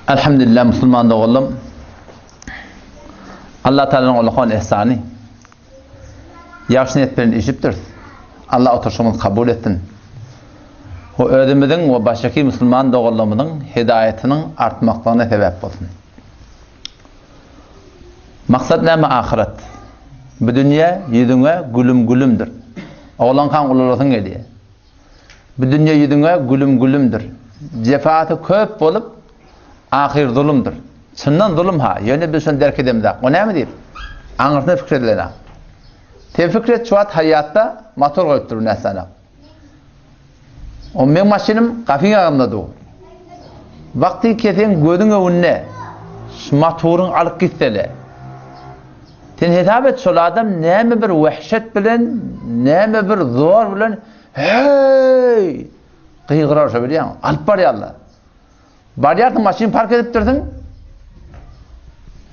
Elhamdülillah musulman doganlarym. Allah Taalanyň ullakan ihsany. Ýagşy niýet bilen işipdiris. Allah oturşymyzy kabul etsin. We özümiziň we başgaky musulman doganlarymyzyň hidaýatynyň artmaklygyna sebäp bolsun. Maksat näme ahyret? Bu dünýe ýüzüňe gülüm-gülümdir. Oglankaň ulalasyň gelýär. Bu dünýe ýüzüňe gülüm-gülümdir. Jefasy köp bolup, ahyr zulumdyr. Çyndan zulum ha, ýöne biz şony derk edemizok. O näme diýip? Aňyrsyna pikir edilenok. Sen pikir et, şu wagt haýýatda motor goýupdyr bu näsana. O meň maşynym gapyň agzynda dur. Wagty keseň gözüň öňünde şu motoryň alyp gitsele. Sen hesap et şol adam näme bir wehşet bilen, näme bir zor bilen heý gygyrar şo bilýäňmi? Alyp barýarlar. Barýarsyň maşyn park edipdirsiň.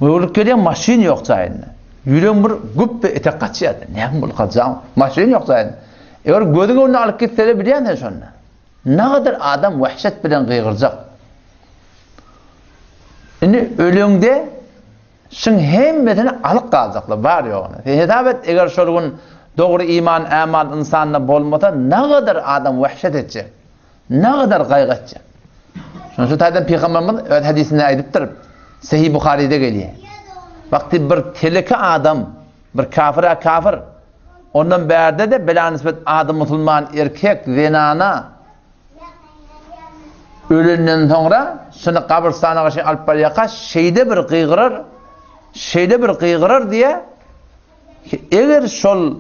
Öwrülip gelýäň maşyn ýok jaýynda. Ýüregiň bir güp etek gaçýar. Näme bolka jaň? Maşyn ýok jaýynda. Eger gözüň öňünde alyp gitseler bilýän sen şonda. Nagadar adam wehşet bilen gygyrjak. Indi öleňde Şuň hemmesini alyp galjaklar, bar ýoguny. Sen hesap et, eger şol gün dogry iman, ämal ynsanda bolmasa, nagadar adam wehşet etjek, nagadar gaýgy etjek. Şonuň şu taýdan Pygamberimiz öz hadysynda aýdypdyr, Sahih Buharyda gelýär. Wagty bir teleke adam, bir kafir-a kafir, ondan bärde-de bela nisbet ady musulman erkek, zenana, Ölenden soňra şuny gabrystana garşy alyp barýarka şeýle bir gygyrar, şeýle bir gygyrar diýe, eger şol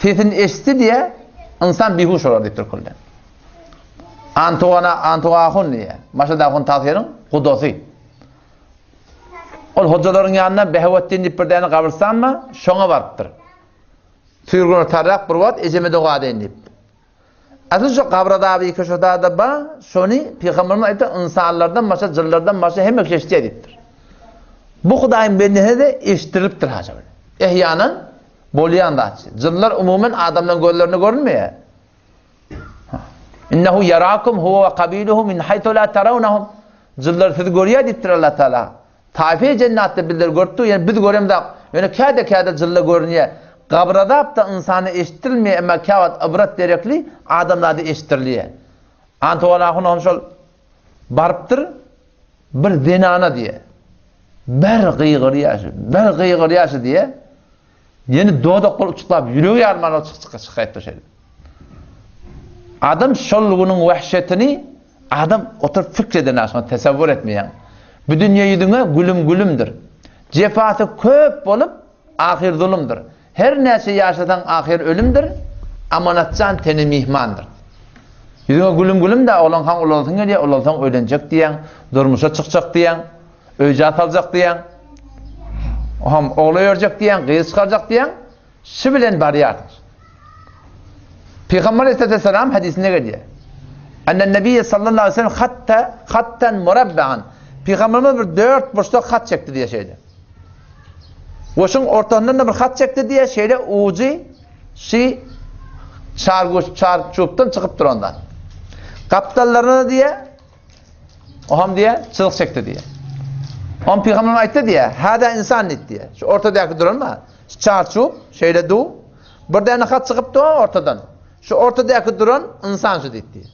sesini eşitdi diýe, ynsan bihuş bolar diýipdir külden. Antugana Antugahun diýe, Maşadahun Tahyryň gudasy. Ol hojalaryň ýanyna Behewetdin diýip bir däne gabrystan bar, şoňa barypdyr. Süýrgüne tarrak bir wagt ejeme doga edeýin diýip. Asyl şo gabradaby köşedada ba şony pygamberimiz aýtdy ynsanlardan başga jynlardan başga hemme kişi eşitýär diýipdir. Bu Hudaýyň bendesine-de eşitdirilipdir haşa bir. Ehýanan bolýan zat. Jynlar umuman adamlaryň gözlerine görünmeýär. Innehu yarakum huwa we kabiluhu min haythu la tarawnahum. Jynlar sizi görýär diýipdir Allah Taala. Taýfy jennatda bizler görüp dur, ýöne biz göremzok. Ýöne käde-käde jylla görünýär. Gabyr-azapda ynsana eşitdirilmeýär, emma käwagt ybrat derekli adamzada eşitdirilýär. Antowan ahun hem şol barypdyr, bir zenana diýýär. Bir gygyrýar şu, bir gygyrýar şu diýýär. Ýene dodaklary uçuklap, ýüregi ýarman çyk çyk şeýdip. Adam şol günüň wehşetini adam oturyp pikir eden aşyna tesewwür etmeýär. Bu dünýe ýüzüňe gülüm-gülümdir. Jefasy köp bolup, ahyr zulumdyr. Her näçe ýaşasaň ahyr ölümdir, amanatjan tene myhmandyr. Ýüzüňe gülüm-gülüm-dä, oglankaň ulalsyň gelýär, ulalsaň öýlenjek diýýäň, durmuşa çykjak diýýäň. Öýjä saljak diýýäň. Ohm ogla ýörjek diýýäň, gyz çykarjak diýýäň. Şu bilen barýarsyň. Pygamber aleyhisselam hadisinde gelýär. Enne Nebiye sallallahu aleyhi ve sellem hatta hattan murabba'an. Pygamberimiz bir dört burçluk hat çekdi diýe şeýle. Goşuň ortasyndan da bir hat çekdi diýe şeýle ujy şi çarguş çarçupdan çykyp durandan. Gapdallaryna diýe Oham diýe, çyzyk çekdi diýe. Ohm pygamberimiz aýtdy diýe, hada insan diýdi diýe. Şu ortadaky duran bar. Şu çarçup, şeýle du. Bir däne hat çykypdy o ortadan. Şu ortadaky duran insan şu diýdi diýe.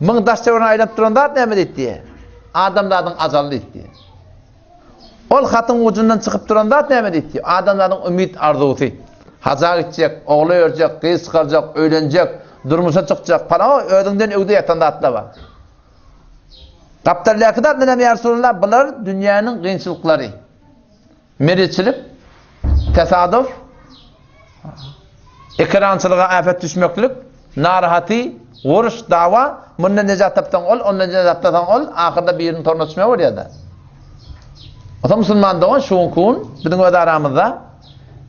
Muň daş töweregine aýlanyp duran zat näme diýdi diýe. Adamzadyň ajaly diýdi diýe. Ol hatyň ujundan çykyp duran zat näme diýdi? Adamzadyň umyt arzuwsy. Haja gitjek, ogla ýörjek, gyz çykarjak, öýlenjek, durmuşa çykjak, falan özüňden öňde ýatan zatlar bar. Gapdaldaky zat näme ýa Resulallah? Bular dünýäniň kynçylyklary. Meriçilik, tesaduf, Ekerançylyga äpet düşmeklik, narahaty, uruş, dawa, mundan nejat tapsaň ol, ondan nejat tapsaň ol, ahyrda biriniň toruna düşmek bolýar-da. Ota musulman dogan şu günki gün biziň öz aramyzda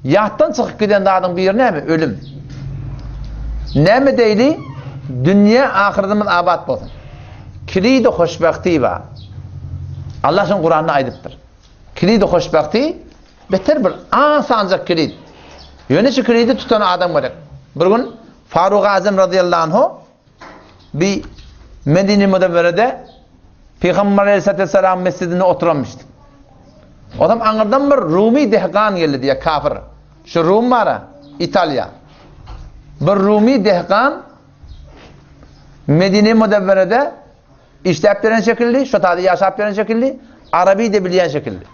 ýatdan çykyp giden zadyň biri näme? Ölüm. Näme deýli? Dünýä ahyretimiz abat bolsun. Kilidi hoşbagty bar. Allah şuny Kuranda aýdypdyr. Kilidi hoşbagty Beter bir asanjak kilit. Ýöne şu kilidi tutan adam gerek. Bir gün Faruk Azam razyýallahu anhu bi Medine Münewwerede. Pygamber aleyhisselatü mescidinde oturanmyşdy. Onam aňyrdan bir Rumi dehgan geldi diýýär, kafir. Şu Rum bara, Italiýa. Bir Rumi dehgan Medine Mudevverede işläp beren şekilli, şu taýda ýaşap beren şekilli, arabi de bilýän şekilli.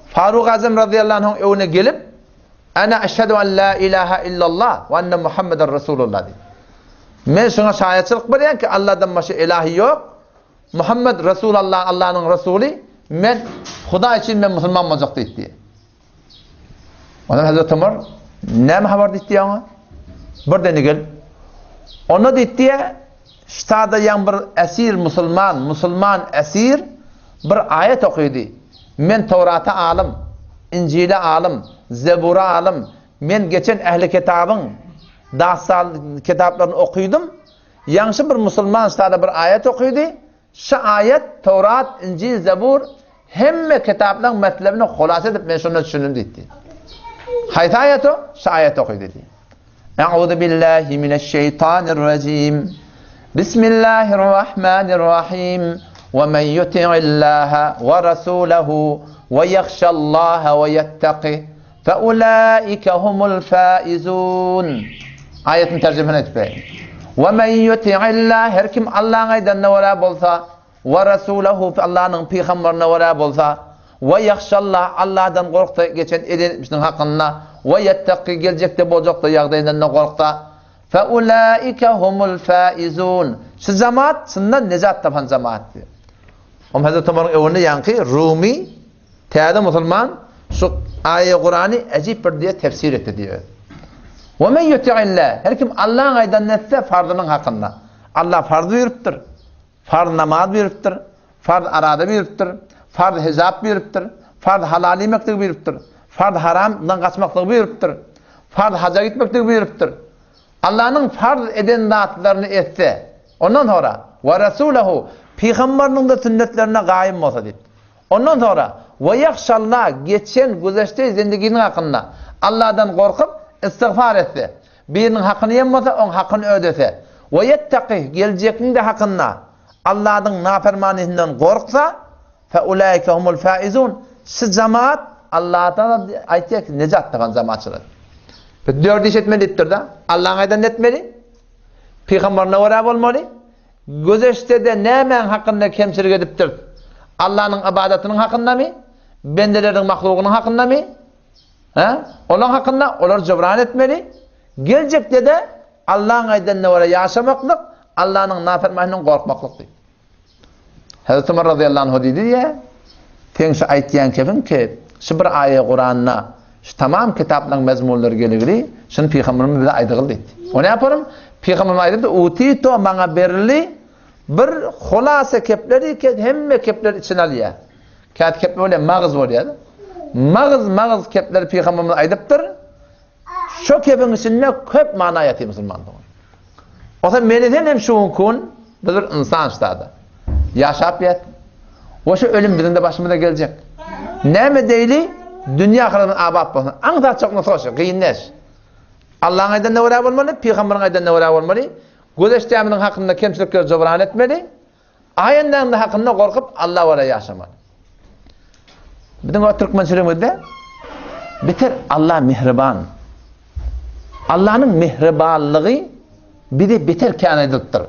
Faruk Azam radıyallahu anh'ın öwüne gelip, Ana eşhedü en la ilaha illallah we enne Muhammeden Resulullah diýdi. Men şuňa şaýatçylyk berýän ki, Allahdan başga ilahi ýok. Muhammed Resulallah Allahnyň Resuly, men Hudaý üçin men musulman boljak diýdi. Ondan Hazreti Ömer näme habar diýdi oňa? Birden gel. Onda diýdi, ştada ýan bir esir musulman, musulman esir bir aýat okydy. Men Tawrata alym, Injile alym, Zebura alym, men geçen ähli kitabyň dastan kitaplaryny okydym. Ýaňşy bir musulman ştada bir aýat okydy. Şu aýat Tawrat, Injil, Zebur hemme kitaplaryň metlebini hulasa edip men şondan düşündim diýdi. Haýsy aýat o? Şu aýat oky diýdi. A'udhu billahi mineşşeýtanirrajim. Bismillahirrahmanirrahim. Ve men yuti'illaha ve rasulahu ve yahşallaha ve yettaqi fe ulaike humul faizun. Aýatyň terjimesini aýdyp bereýin. Ve men yuti'illah her kim Allahyň aýdanyna görä bolsa, we rasulahu Allanyň pygamberine görä bolsa, we ýahşallah Allahdan gorksa geçen eden etmişiniň hakynda, we ýettakki geljekde boljakda ýagdaýyndan-da gorksa, fe ulaike humul faizun. Şu jemaat çyndan nejat tapan jemaat diýýär. Oňa Hazreti Omaryň öwünde ýaňky Rumi Täze musulman şu aýa Kurany ejip bir diýe tefsir etdi diýýär. Ve men yuti'illah her kim Allahyň aýdanyny etse farzynyň hakynda. Allah farz buýrupdyr. Farz namaz buýrupdyr. Farz arada buýrupdyr. Farz hijap buýrupdyr. Farz halal iýmekligi buýrupdyr. Farz haramdan gaçmaklygy buýrupdyr. Farz haja gitmekligi buýrupdyr. Allanyň farz eden zatlaryny etse, ondan soňra we rasulahu pygamberiniň-de sünnetlerine gaýym bolsa diýipdir. Ondan soňra, We ýahşallah, geçen, güzeşde zendiginiň hakynda, Allahdan gorkup, istigfar etse, biriniň hakyny iýen bolsa, oň hakyny ödese, we ýettakih, geljegiň-de hakynda, Allahdyň napermanysyndan gorksa, fe ulaike humul faizun, şu jemaat, Allahdan aýtýar ki, nejat tapan jemaatçylar. Biz dört iş etmeli diýipdir-de, Allahyň aýdanyny etmeli, pygamberine görä bolmaly, Güzeşde-de nämäň hakynda kemçilik edipdiris? Allanyň ybadatynyň hakyndamy? Bendeleriniň mahlugynyň hakyndamy? Hä? Olaň hakynda olary jybran etmeli. Geljekde-de Allaň aýdanyna görä ýaşamaklyk, Allanyň napermanyndan gorkmaklyk diýip. Hazreti Ömer razyýallahu anhu diýdi diýýär, Seň şu aýtýan kepiň ki, şu bir aýa Kuranda Şu tamam kitaplaryň mezmunlary geligili, şuny pygamberimiz bize aýdygyl diýdi. O näparym? Pygamberimiz aýdypdy, Utito maňa berildi bir hulasa kepleri ki, hemme kepleri içine alýar. Käte kepler bolýar, magyz bolýar. Magyz, magyz kepleri pygamberimiz aýdypdyr. Şo kepiň içinde köp mana ýatyr musulman dogan. Olsa meni sen hem şu gün biz bir ynsan ştada. Ýaşap ýat. We şu ölüm biziň de başymyza geljek. Näme deýli? Dünýä ahyretimiz abat bolsun. Aňsatjak nusga şu, gyn däş. Allahyň aýdanyna görä bolmaly, pygamberiň aýdanyna görä bolmaly. Göz eşdämiziň hakynda kemçilikleri jobran etmeli. Aýandaňda hakynda gorkup Alla görä ýaşamaly. Biziň o türkmençiligimizde beter Alla mihriban. Allanyň mihribanlygy bize beter kän aýdylypdyr.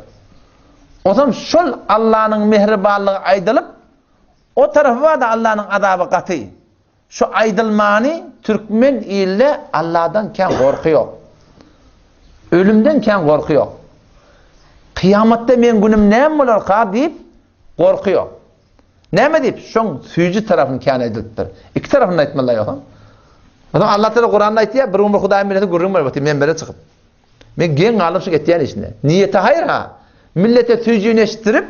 Ozam şol Allanyň mihribanlygy aýdylyp, o tarapy bar-da Allanyň azaby gaty. Şu aýdylmany türkmen ilde Alladan kän gorky ýok. Ölümden kän gorky ýok. Kyýamatda meň günüm näme bolarka diýip gorky ýok. Näme diýip, şoň süýji tarapyny kän aýdylypdyr. Iki tarapyny aýtmaly ýogsam. Onsoň Allah Teala Kuranda aýtýar, bir gün bir Hudaýyň milleti gürrüň berip otyr, menbere çykyp. Men geň galdym şu etýän işine. Niýeti haýyr ha. Millete süýjüni eşitdirip,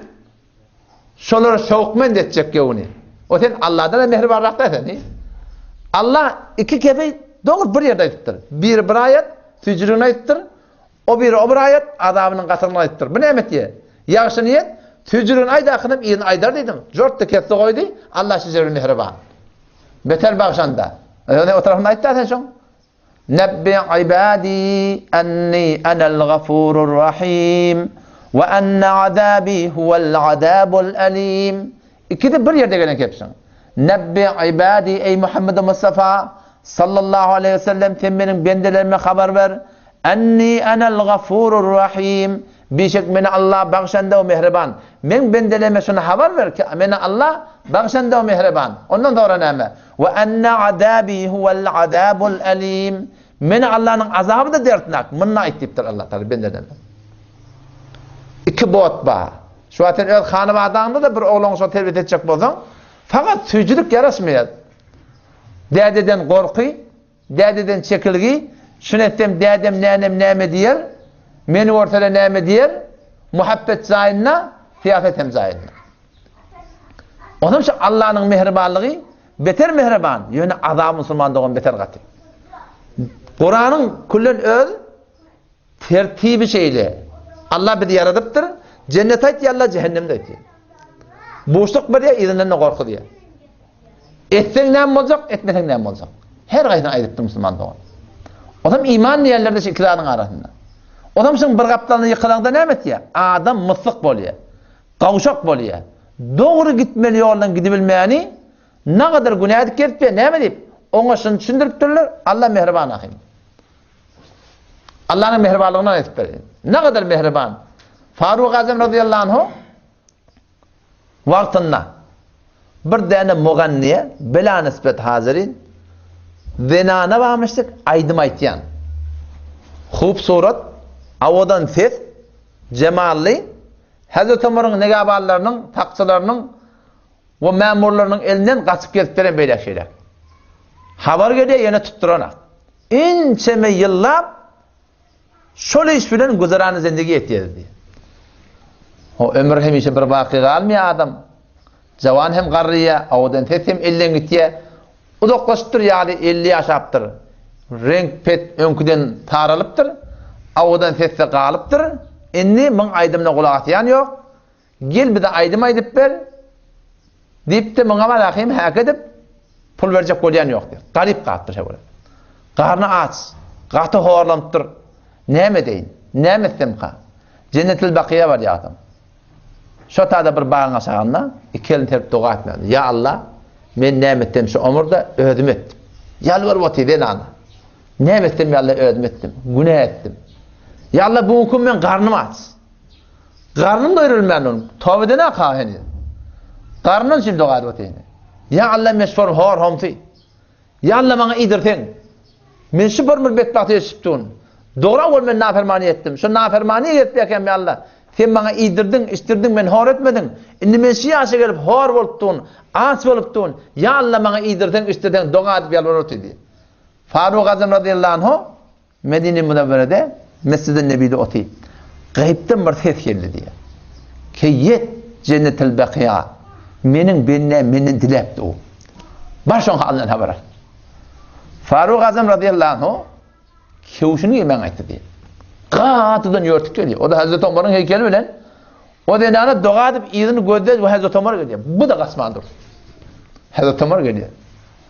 Şolary şowkmend etjek göwni. O sen Allahdan-a mähribanrak däl sen. Allah iki kefi dogry bir ýerde aýdypdyr. Biri bir aýat, süýjüligini aýdypdyr. O biri o bir aýat, azabynyň gatylygyny aýdypdyr. Bu näme etýär? Ýagşy niýet, süýjüligini aýt ahyrynam yzyny aýdar diýdiň. Jortdy kesdi goýdy, Allah size mähriban. Beter bagşanda. O tarapyny aýtda sen şoň. Nebbi ibadi enni enel gafurur rahim. We enne azabi huwel azabul alim. Ikisi bir ýerde gelen kepşiň. Nebbi ibadi eý Muhammed Mustafa sallallahu aleýhi we sellem sen meniň bendelerime habar ber. Enni enel gafurur rahim. Bişek meni Allah bagşanda we mähriban. Meň bendelerime şuny habar ber ki meni Allah bagşanda we mähriban. Ondan soňra näme? We enne azabi huwel azabul alim. Meni Allanyň azaby-da dertnak. Muny aýt diýipdir Allah Taala bendelerine. Iki bot bar. Şu wagt sen öz hanybadaňda-da bir oglaňy şo terbiýet etjek bolsaň, fakat süýjülik ýaraşmaýar. Dädeden gorky, dädeden çekilgi, şuny etsem dädem, nänem näme diýer, meni görseler näme diýer, muhabbet jaýynda, syýasat hem jaýynda. Onam şu Allanyň mähribanlygy beter mähriban, ýöne azaby musulman dogan beter gaty. Kuranyň küllen öz tertibi şeýle. Allah bizi ýaradypdyr, jennet aýtýar, Allah cehennemde aýtýar. Buşluk berýär, yzyndan-da gorkuzýar. Etseň näme boljak, etmeseň näme boljak? Her gaýsyny aýdypdyr musulman dogan. Onam iman diýenlerde şu iki zadyň arasynda. Onam şuň bir gapdalyna ýykylaňda näme etýär? Adam myslyk bolýar. Gawşak bolýar. Dogry gitmeli ýoldan gidibilmäni nagadar günä edip gezipýär, näme diýip? Oňa şuny düşündiripdirler, Allah mähriban ahym. Allanyň mähribanlygyny aýdyp berýär. Nagadar mähriban. Faruk Azam radiyallahu anhu wagtynda bir däne muganniýe bela nisbet hazirin zenana barmyşdyk aýdym aýtýan. Hup surat, awadan ses, Jemally, Hezreti Omaryň negabanlarynyň, sakçylarynyň we mämurlarynyň elinden gaçyp gezip beren beýläk-şeýläk. Habar gelýär, ýene tutduranak. Ençeme ýyllap şol iş bilen güzerany zindigi etýär diýýär. O ömür hemişe bir baky galmaýar adam. Jawan hem garryýar, owadan ses hem elden gitýär. Uzaklaşypdyr ýaly 50 ýaşapdyr. Reňk pet öňküden taralypdyr. Owadan sesde galypdyr. Indi muň aýdymyna gulak asýan ýok. Gel bize aýdym aýdyp ber diýipdi, muňa Malahym häk edip pul berjek bolýan ýok diýip. Garyp galypdyr şo gün. Garny aç, gaty horlanypdyr. Näme edeýin? Näme etsemka? Jennetil Bakyýa barýardym. Şo tada bir bagyň aşagynda iki elini serip doga etmeli. Ýa Allah, men näme etsem şu omurda özüm etdim. Ýalbaryp otyr zenana. Näme etsem ýa Allah özüm etdim. Günä etdim. Ýa Allah bu gün men garnym aç. Garnym doýrulmän onuň. Toba edenak ha heniz. Garnym üçin doga edip otyr. Ýa Allah men şu hor homsy. Ýa Alla maňa iýdirseň. Men şu bir bir betbagta ýetişip durun. Dogry owal men nafermany etdim. Şu nafermany etýärkäm ýa Alla, sen maňa iýdirdiň, içdirdiň, men hor etmediň. Indi men şu ýaşa gelip hor bolup durun, aç bolup durun. Ýa Alla maňa iýdirseň, içdirseň doga edip ýalbaryp otyr diýdi. Faruk Azam razyýallahu anhu Medine Münewwerede Mesjid-i Nebide otyr. Gaýypdan bir ses geldi diýýär. Ke ýet Jennetil Bekiýa. Meniň bendäm menden diläp dur. Bar şoň halyndan habar al. Faruk Azam razyýallahu anhu kewşini geýmän gaýtdy diýýär. Gatydan ýörtük gelýär. O da Hazreti Omaryň heýkeli bilen o zenana doga edip yzyny gözledi we Hazreti Omar gelýär. Bu da gaçman dur. Hazreti Omar gelýär.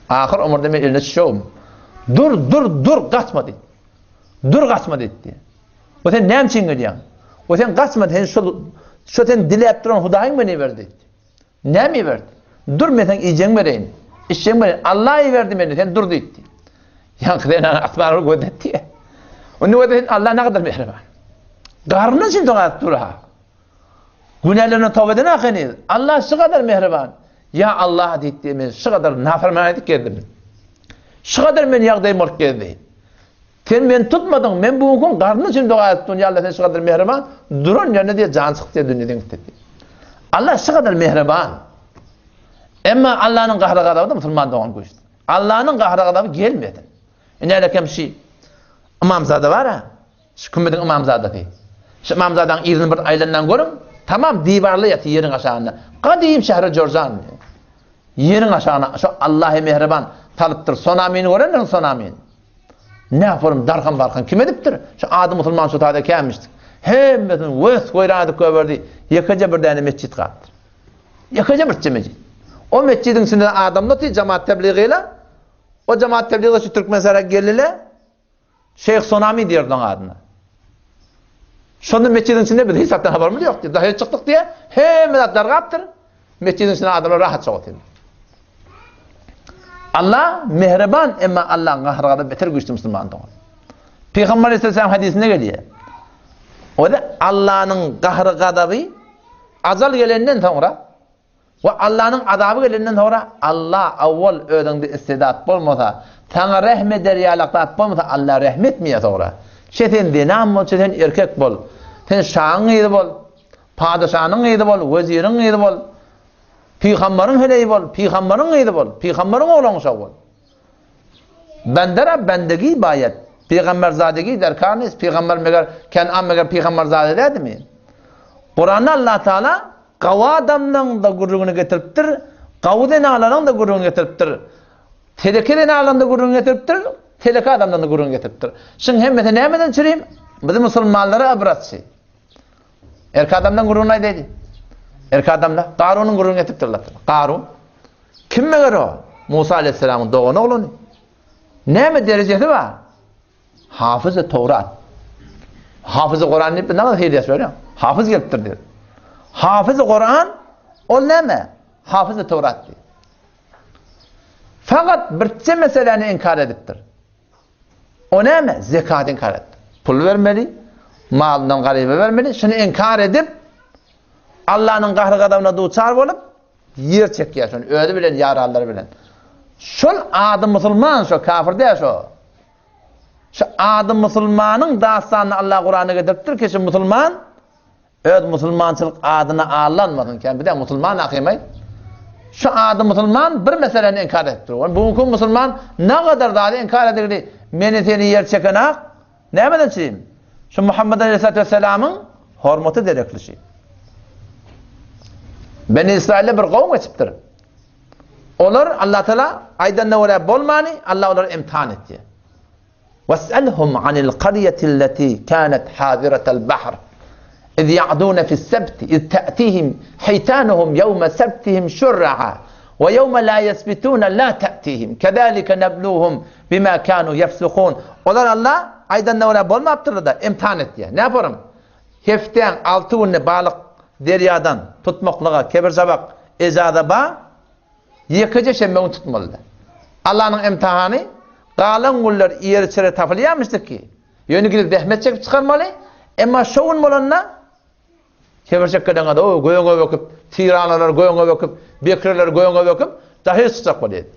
Ahyr Omar men eline düşegim. Dur, dur, dur, gaçma diýdi. Dur gaçma diýdi. O sen näme üçin gelýäň? O sen gaçma, sen şol şo sen diläp duran Hudaýyň meni berdi diýdi. Näme berdi? Dur men sen iýjeň bereýin. Içjeň bereýin. Allah iberdi meni, sen dur diýdi. Ýaňky zenana asmana göz etdi. Onda göz Allah ne kadar mähriban. Garnyň üçin doga dur ha. Günälerine toba eden aheniz. Allah şu kadar mähriban. Ýa Allah diýdi, men şu kadar naferman edip gezdim. Şu kadar men ýagdaýym bolup gezdi. Sen meni tutmadyň, men bu gün garny üçin doga etdim. Ýa Allah sen şu kadar mähriban, duran ýerine diýe jan çykdy diýe dünýeden gitdi. Allah şu kadar mähriban. Emma Allah'ın gahry gazaby da musulman dogan güýçli. Allah'ın gahry gazaby gelmedi. Ine kem şi imamzada bar ha. Şu kümmediň ymamzadasy. Şu ymamzadaň yzyny bir aýlandan görüň, tamam diwarly ýatyr ýeriň aşagynda. Gadym şähri Jorjan. Ýeriň aşagyna şu Allahy mähriban salypdyr. Sonamini görendirin Sonamini. Ne form darhan barhan kim edipdir? Şu ady musulman şu taýda kämişdik. Hemmesini wes weýran edip goýberdi. Ýekeje bir däne metjit galypdyr. Ýekeje bir metjit. O metjidiň içinde adamlar otyr, jemaat tebligiyle. O jemaat tebligi şu Türkmenistana geldiler. Şeýh Sonami diýerdi oň adyna. Şonda metjidiň içinde biz hiç zatdan habarymyz ýok diýýär. Daşary çykdyk diýýär, hemme zat dargapdyr. Metjidiň içinde adamlar rahatça otyr. Allah mehriban, emma Allahyň gahar-gazaby beter güýçli musulman dogan. Pygamber Aleyhisselam hadysynda gelýär. O da Allah'yň gahar-gazaby ajal gelenden soňra we Allah'yň azaby gelenden soňra Allah awwal özüňde istidat bolmasa, saňa rehm eder ýaly zat bolmasa Allah rehm etmeýär soňra. Şe sen zenan bol, şe sen erkek bol. Sen şaň gyzy bol, padyşanyň gyzy bol, weziriň gyzy bol. Pygambaryň heleýi bol, pygambaryň gyzy bol, pygambaryň oglan uşagy bol. Bendera bendegi baýat. Pygamberzadegi derkar nist. Pygamber meger Ken'an meger pygamberzade dädimi? Kuranda Allah Taala gawy adamlaryň da gürrüňini getiripdir, gawy zenanlaryň da gürrüňini getiripdir. Teleke zenanlaryň da gürrüňini getiripdir, teleke adamlaryň da gürrüňini getiripdir. Şuň hemmesi nämeden çürim? Bizi musulmanlara ibratçy. Erkek adamdan gürrüňini aýdaýdy. Erkek adamda Garunyň gürrüňini getiripdirler. Garun kim meger o? Musa aleyhisselamyň dogany oglany. Näme derejesi bar? Hafyzy Towrat. Hafyzy Kuran diýip näme hediýe berýär? Hafyz gelipdir diýip. Hafyzy Kuran ol näme? Hafyzy Towrat diýip. Fakat birçe meseläni inkar edipdir. O näme? Zekaty inkar etdi. Pul bermeli, malyndan garyba bermeli. Şuny inkar edip, Allanyň gahry-gazabyna duçar bolup, ýer çekýär şony özi bilen, ýaranlary bilen. Şol ady musulman şo, kafir däl şo. Şu ady musulmanyň dastanyny Allah Kuranda getiripdir ki, şu musulman Öz musulmançylyk adyna aldanmasyn kän bizä musulman ahymaý. Şu ady musulman bir meseläni inkar edip dur. Bu günki musulman nagadar zady inkar edigini meni seni ýer çekenak nämeden çyým? Şu Muhammed aleyhissalatu vesselamyň hormaty derekli şi. Beni İsrail'de bir gowum geçipdir. Olar Allah Teala aýdanyna görä bolmany Allah olary imtihan etdi. Wes'elhum anil qarýatilleti kânet hâziretel bahr, iz ya'dûne fis-sebti, iz te'tihim hitanuhum ýewme sebtihim şurra'a, we ýewme lâ yesbitûne lâ te'tihim, kezâlike nebluhum bimâ kânû yefsukûn. Olar Alla aýdanyna görä bolmapdyrlar-da, imtihan etýär. Näporym? Hepdäň alty gününi balyk derýadan tutmaklyga kebir-jabak ejaza bar, Ýekeje şenbe gün tutmalydy. Allanyň imtihany, galan günler ýeri-çöre tapylýarmyşdy ki, ýöne gidip zähmet çekip çykarmaly, emma şo gün bolanda, kebirçek geleňde, o, göňe böküp, tiranalar göňe böküp, bekreler göňe böküp, dahyr çykjak bolýardy.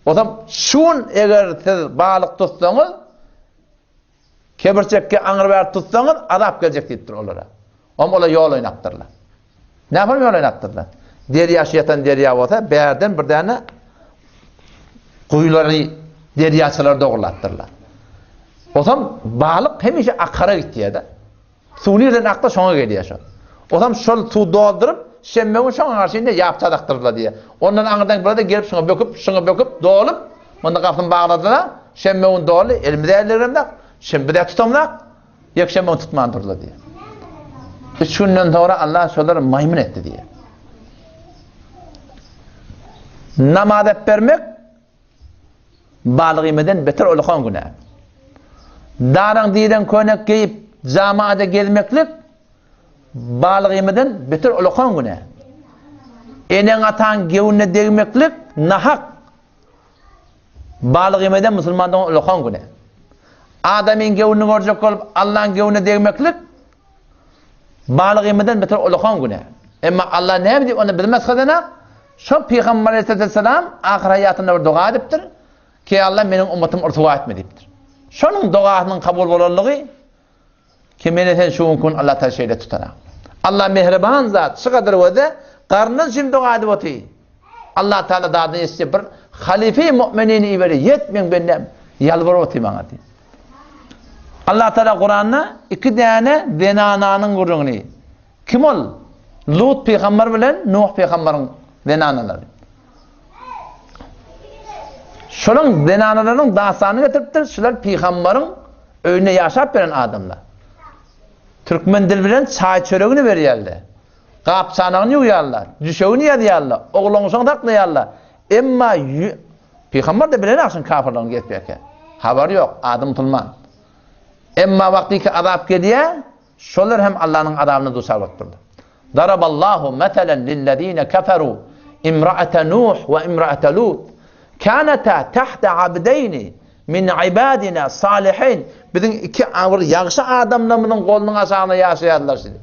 Ozam şu gün eger siz balyk tutsaňyz, Kebirçekge aňry bäri tutsaňyz, azap geljek diýipdir olara. Oňa olar ýol oýnapdyrlar. Näme ýol oýnapdyrlar? Derýa şu ýatan derýa bolsa, bärden bir däne guýulary derýaçylar dogrulapdyrlar. Osam balyk hemişe akara gitýär-de. Suw nirden aksa şoňa gelýär şo. Osam şol suw dolduryp, şenbe gün şoňa garşy indi ýap çadakdyrdylar diýýär. Ondan aňyrdan burada gelip şoňa böküp, şoňa böküp, dolup, munda gapyny bagladylar. Şenbe gün doly, elimize eldiremzok, şenbe-de tutamzok, ýekşenbe gün tutman durdylar diýýär. Üç günden soňra Allah şolary maýmyn etdi diýýär. Namaz etbermek Balyk iýmeden beter ullakan günä. Daraň diýlen köýnek geýip, jamaada gezmeklik balyk iýmeden beter ullakan günä. Eneň-ataň göwnüne degmeklik nahak. Balyk iýmeden musulmandan ullakan günä. Adamyň göwnüni görjek bolup, Allaň göwnüne degmeklik Balyk iýmeden beter ullakan günä. Emma Allah näme diýip onda bizi meshedenak? Şol Pygamber aleyhisselam ahyr haýatynda bir doga edipdir. Ki Allah meniň ummatymy ryswa etme diýipdir. Şonuň dogasynyň kabul bolanlygy ki meni sen şu gün Allah Taala şeýle tutana. Allah mehriban zat, şu kadar wede garnyn üçin doga edip oty. Allah Taala dadyny ýetse bir halife mu'minini iberi ýet meň bendem ýalbaryp oty maňa diýip. Allah Teala Kuranda iki däne zenananyň gürrüňini. Kim ol? Lut pygamber bilen Nuh pygamberyň zenanalary. Şolaryň zenanalarynyň dastanyny getiripdir. Şular pygamberyň öýünde ýaşap beren adamlar. Türkmen dil bilen çaý çöregini berýärler. Gap-çanagyny ýuwýarlar, düşegini ýazýarlar, oglanşyny saklaýarlar. Emma Pygamber-de bilen agşam kafirleriň gezip ýörkä. Habary ýok, ady musulman. Emma wagtyky azap gelýär, Şolar hem Allanyň azabyna duçar bolup durlar. Daraballahu meselen lillezine keferu imra'ate Nuh we imra'ate Lut. Kanata tahta abdeýni min ibadina salihin. Biziň iki bir ýagşy adamlarymyzyň golunyň aşagynda ýaşaýardylar şeýle.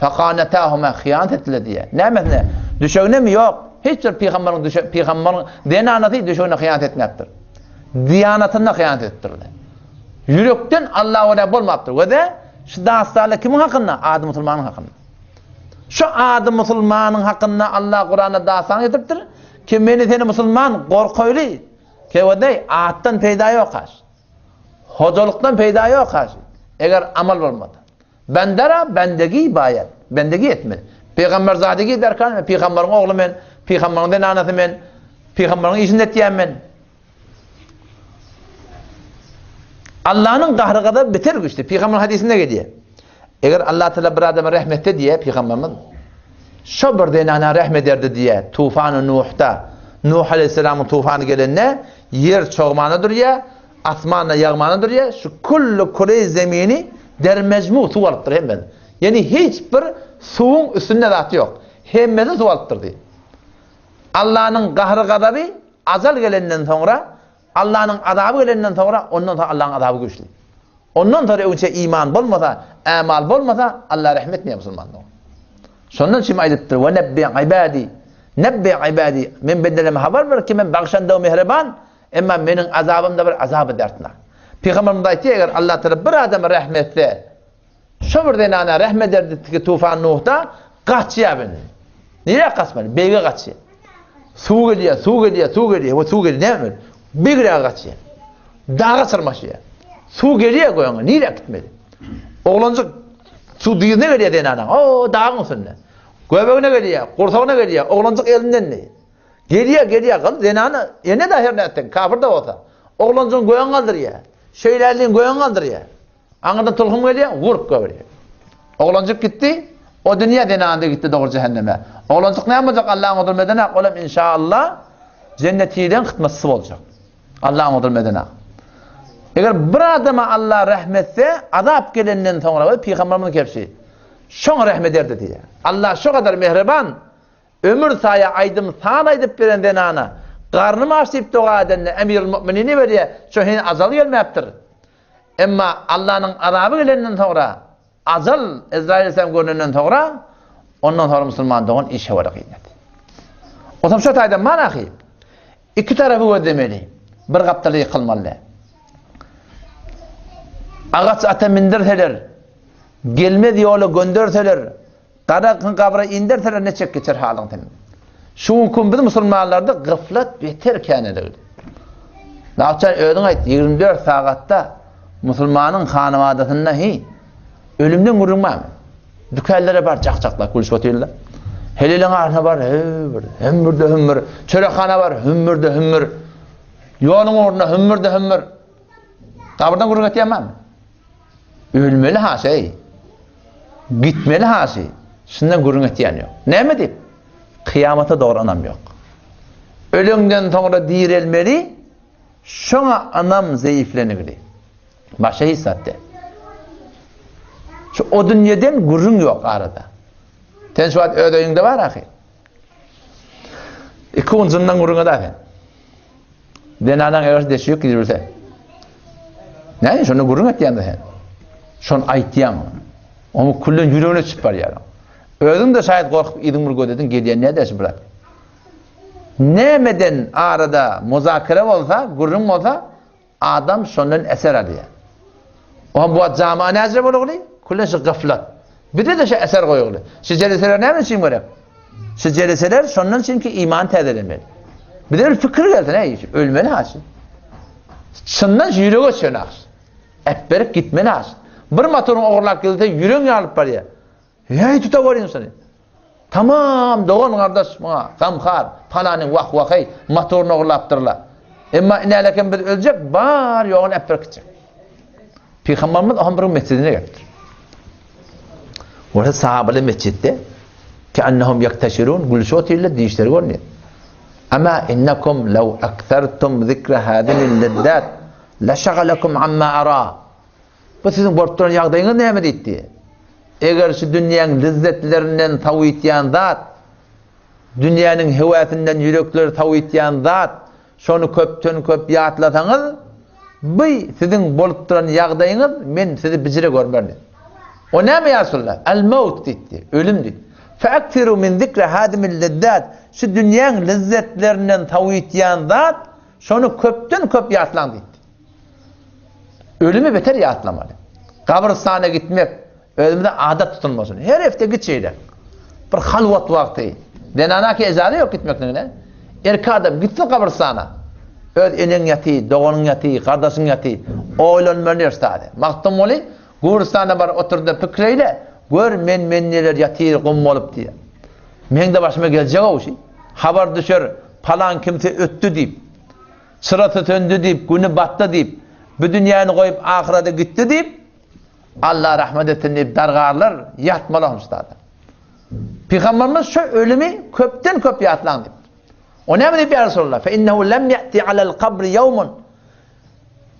Fekanatahuma hyýanat etdiler diýýär. Nämesine? Düşeginemi? Ýok. Hiç bir pygamberiň düşe pygamberiň zenanasy düşegine hyýanat etmäpdir. Diýanatynda hyýanat edipdirler. Ýürekden Alla görä bolmapdyr. We-de şu dastanlar kimiň hakynda? Ady musulmanyň hakynda. Şu ady musulmanyň hakynda Alla Kuranda dastan getiripdir. Ki meni seni musulman gorkaýly. Kewedeý atdan peýda ýok haş. Hojalykdan peýda ýok haş. Eger amal bolmasa. Bendera bendegi baýat. Bendegi etmeli. Pygamberzadegi derkan men pygamberiň ogly men, pygamberiň zenanasy men, pygamberiň işini etýän men. Allanyň gahry gazaby beter güýçli. Pygamber hadysynda gelýär. Eger Allah Teala bir adama rehm etse diýär pygamberimiz, şo bir zenana rehm ederdi diýär. Tufany Nuhda, Nuh aleyhisselamyň tufany gelende ýer çogmana durýar, asmanda ýagmana durýar. Şu kullu kureý zemini der mejmu suw alypdyr hemmesi. Ýani hiç bir suwuň üstünde zat ýok. Hemmesi suw alypdyr diýär. Allanyň gahry gazaby Ajal gelenden soňra, Allanyň azaby gelenden soňra, ondan soň Allanyň azaby güýçli. Ondan soňra öňçe iman bolmasa, ämal bolmasa, Alla rehim etmeýär musulmanlara. Şondan üçin aýdypdyr, Ve nebbi ibadi, nebbi ibadi, men bendelerime habar ber ki, men bagşandaw mähriban, emma meniň azabym-da bir azaby dertnak. Pygamberimiz aýtdy, eger Allah Teala bir adama rehim etse, Şo bir zenana rehm ederdi ki tufan Nuhda gaçýar bende. Nirä gaçmaly? Beýge gaçýar. Suw gelýär, suw gelýär, suw gelýär. We suw gelýär näme? Beýgä gaçýar. Daga çyrmaşýar. Suw gelýär goýaňa, nirä gitmeli? Oglanjyk suw dyzyna gelýär zenana. O dagyň üstünde. Göbegine gelýär, gursagyna gelýär. Oglanjyk elinden. Gelýär, gelýär. Gyz zenana ene-de her nätseň, kafir-de bolsa. Oglanjygyň gögüni galdyrýar. Şeýle gögüni galdyrýar. Aňyrdan tolkun gelýär, wurup goýberýär. Oglanjyk gitdi, o dünýä zenany-da gitdi dogry jähenneme. Oglanjyk näme boljak Allaň huzurynda edenak, olam inşallah jennetileň hytmatçysy boljak. Allaň huzurynda edenak. Eger bir adama Allah rehm etse, azap gelenden soňra, we pygamberimiziň kebşi, şoňa rehm ederdi diýýär. Allah şo gadar mähriban, Ömür saýa aýdym saz aýdyp beren zenana, garnym aç diýip doga edende Emirül Mu'minini berýär, şo heniz ajaly gelmäpdir. Emma Allanyň azaby gelenden soňra, ajal Ezraýyl aleyhisselam görnenden soňra, ondan soňra musulman dogan işe bolar gyýmet. Otam şo taýdan bar ahy. Iki tarapy gözlemeli. Bir gapdala ýykylmaly däl. Agaç ata mindirseler, gelmez ýola gönderseler, Gara gabra inderseler neçek geçer halyň seniň. Şu günki biz musulmanlarda gyflat beter käneligdi. Dawutjan özüň aýt, 24 sagatda musulmanyň hanabadasynda hi ölümden gürrüň barmy? Dükänlere bar jak-jaklap gülüşip otyrlar. Heleliň arasynda bar, hümmür, hümmür-de hümmür. Çörekhana bar, hümmür-de hümmür. Ýoluň ugrunda hümmür-de hümmür. Gabyrdan gürrüň etýän barmy? Ölmeli haşy. Gitmeli haşy. Şundan gürrüň etýän ýok. Näme diýip? Kyýamata dogry ynam ýok. Öleňden soňra direlmeli, şoňa ynam zeýiflenigli. Başga hiç zat däl. Şu o dünýeden gürrüň ýok arada. Sen şu wagt öz öýüňde bar ahy. Iki gün jyndan gürrüň edä sen. Zenanaň eger deşik gidibilse. Näme şonda gürrüň etýäň sen? Şony aýtýaň. Onuň küllen ýüregine çyp barýar. Özüň de şaýat gorkup yzyň bir gözediň gelýän näde şu brat. Nämeden arada muzakere bolsa, gürrüň bolsa, Adam şondan eser alýar. Oňa bu wagt jama näce bolugly? Küllen şu gaflat. Bize-de şu eser goýugly. Şu jeleseler näme üçin gerek? Şu jeleseler şondan üçin ki iman täzelemeli. Bize bir pikir gelsin, ey, ölmeli haşy. Çyndan şu ýürege çön haşy. Äpberip gitmeli haşy. Bir motoryň ogurlap gelse ýüregiň ýarylyp barýar. Heý tuta görýän şony. Tamam dogan gardaş muňa gamhar palanyň wah waheý motoryny ogurlapdyrla. Emma inälekem biz öljek bar ýoguny äpberip gitjek. Pygamberimiz oňa bir mesjidine gelipdir. Orada sahabeler mesjitde ki ennehum yaktaşirun gülüşip otyrlar dişleri görünýär. Ama innekum law akthartum zikra hadhihi lezzat la şagalakum amma ara. Bu siziň bolup duran ýagdaýyňyz näme diýdi. Eger şu dünýäň lezzetlerinden sowitýän zat, dünýäniň höwäsinden ýürekleri sowitýän zat, şony köpden-köp ýatlasaňyz, by siziň bolup duran ýagdaýyňyz, men sizi bijire görmerin. O näme ýa Resulallah? El-mewt diýdi, ölüm diýdi. Fe'eksiru min zikri hadimil lezzat, şu dünýäň lezzetlerinden sowitýän zat, şony köpden-köp ýatlaň diýdi. Ölümi beter ýatlamaly. Gabrystana gitmek özümize adat tutunmasyn. Her hepde git şeýle. Bir halwat wagty. Zenana ki ejaza ýok gitmekligine. Erkek adam gitsin gabrystana. Öz eneň ýaty, doganyň ýaty, gardaşyň ýaty. Oýlanmaly ýersade. Magtymguly gurystana bar oturda pikir eýle, gör men men neler ýatyr gum bolup diýýär. Meň-de başyma geljek-ow şi. Habar düşer palan kimse ötdi diýip. Çyrasy söndi diýip, güni batdy diýip, bu dünýäni goýup ahyrada gitdi diýip, Alla rahmet etsin diýip dargarlar, ýatmaly oňşuda. Pygamberimiz şu ölümi köpden köp ýatlaň diýip. O näme diýip ýa Resulallah? Fe innehu lem ýati alal kabri ýawmun.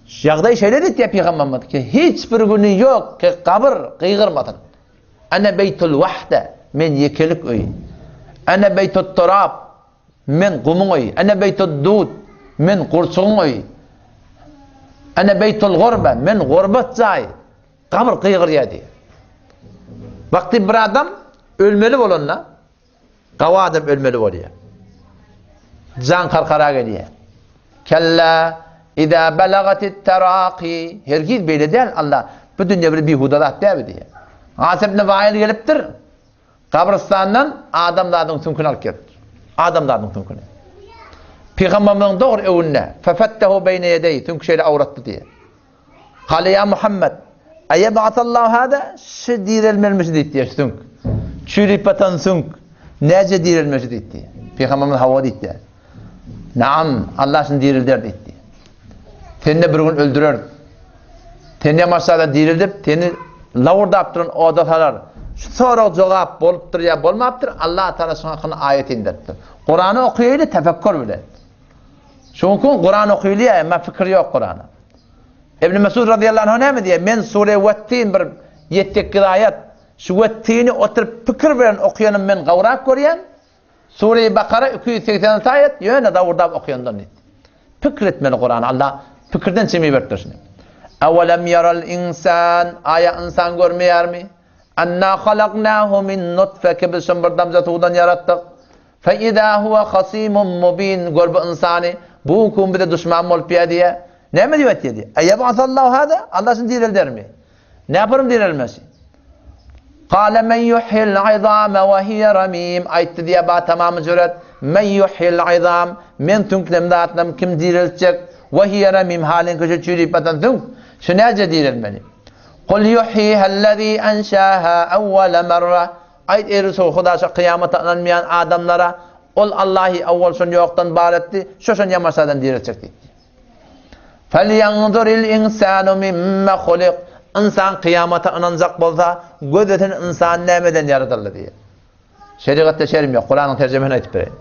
Ýagdaý şeýle diýip pygamberimiz ki, hiç bir güni ýok ki gabyr gygyrmasyn. Ene beýtul wahde, men ýekelik öýi. Ene beýtut turab, Men gumuň öýi. Ene beýtud-dud, Men gurçugyň öýi. Ene beýtul-gurbe, Men gurbat jaýy. Gabyr gygyrýar diýýär. Wagty bir adam ölmeli bolanda, gawy adam ölmeli bolýar. Jan karkara gelýär. Kella iza balagatit taraqi. Hergiz beýle däl, Allah bu dünýe bir bihuda zat däl diýýär. As ibn Wail gelipdir. Gabrystandan adamzadyň süňküni alyp gelipdir. Adamzadyň süňküni. Pygamberimiziň dogry öňünde, Fefettehu beýne ýedeý, süňki şeýle awratdy diýýär. Kale ýa Muhammed, Eýeb'asallahu hada, şi direlmelmişi diýdi diýýär, süňk. Çüýrüp batan süňk, näce direlmeşi diýdi. Pygamberimiz hawa diýdi. Naam, Allah şuny dirilder diýdi. Seni-de bir gün öldüreris. Seni hem aşağıda dirildip, seni lawurdap duran oda salar. Şu sorag jogap bolupdyr ýa bolmapdyr, Allah Taala şuň hakynda aýat inderipdir. Kurany okaýaly tefekkür bilen. Şuň üçin Kuran okaýylýar, emma pikir ýok Kurana. Ibn Mesud razyýallahu anhu näme diýýär? Men sure Wettin bir 7-8 aýat şu Wettini oturyp pikir bilen okaýanym men gowrak görýän. Sure-i Bakara 286 aýat ýöne zawurdap okaýandan diýdi. Pikir etmeli Kurany Allah pikirden çemi beripdir şuny. Awalem yaral insan aýa ynsan görmeýärmi? Anna halaknahu min nutfe ki biz şony bir damja suwdan ýaratdyk. Fe iza huwa hasimun mubin gör bu ynsany bu gün bize duşman bolup ýa diýä. Näme diýip aýtýar diýä. Eýeb'asallahu hada Allah şuny direldermi? Näparyň direlmesi? Kale men yuhyil izame we hiye ramim. Aýtdy diýýär ba tamamy jüret. Men yuhyil izam. Men süňklem zatlam kim direltjek? We hiye ramim halyňky şu çüýrüp batan süňk. Şu näce direlmeli? Kul yuhyihellezî enşâhâ awwala merre. Aýt eý Resul Huda şo kyýamata ynanmaýan adamlara ol Allahy awwal şony ýokdan bar etdi, şo şony ýamaşadan direltjek diýdi. Felýanzuril insanu mimme hulik. Ynsan kyýamata ynanjak bolsa, göz etsin ynsan nämeden ýaradyldy diýip. Şerigatda şerim ýok, Kuranyň terjimesini aýdyp bereýin.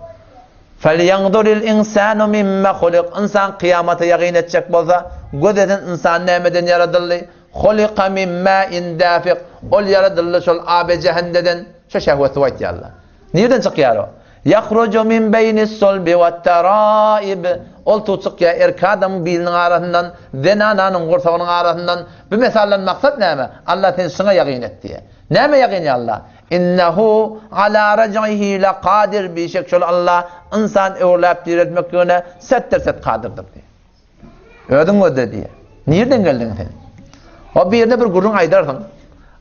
Felýanzuril insanu mimme hulik. Ynsan kyýamata ýagyn etjek bolsa, göz etsin ynsan nämeden ýaradyldy? Hulika min ma'in dafik. Ol ýaradyldy şol abe jähendeden. Şu şehwet suwy aýtýarlar. Nirden çykýar o? Ýahruju min beýnis-sulbi wat-taraib. Ol suw çykýar erkek adamyň biliniň arasyndan, zenananyň gursagynyň arasyndan. Bu mesaldan maksat näme? Allah seni şuňa ýagyn et diýýär. Nämä ýagyn ýa Allah? Innehu ala raj'ihi lekadir. Bişek şol Allah ynsan öwrüläp direltmekligine setdir-set kadyrdyr diýýär. Özüň gözle diýýär. Nirden geldiň sen? O birine bir gürrüň aýdarsyň.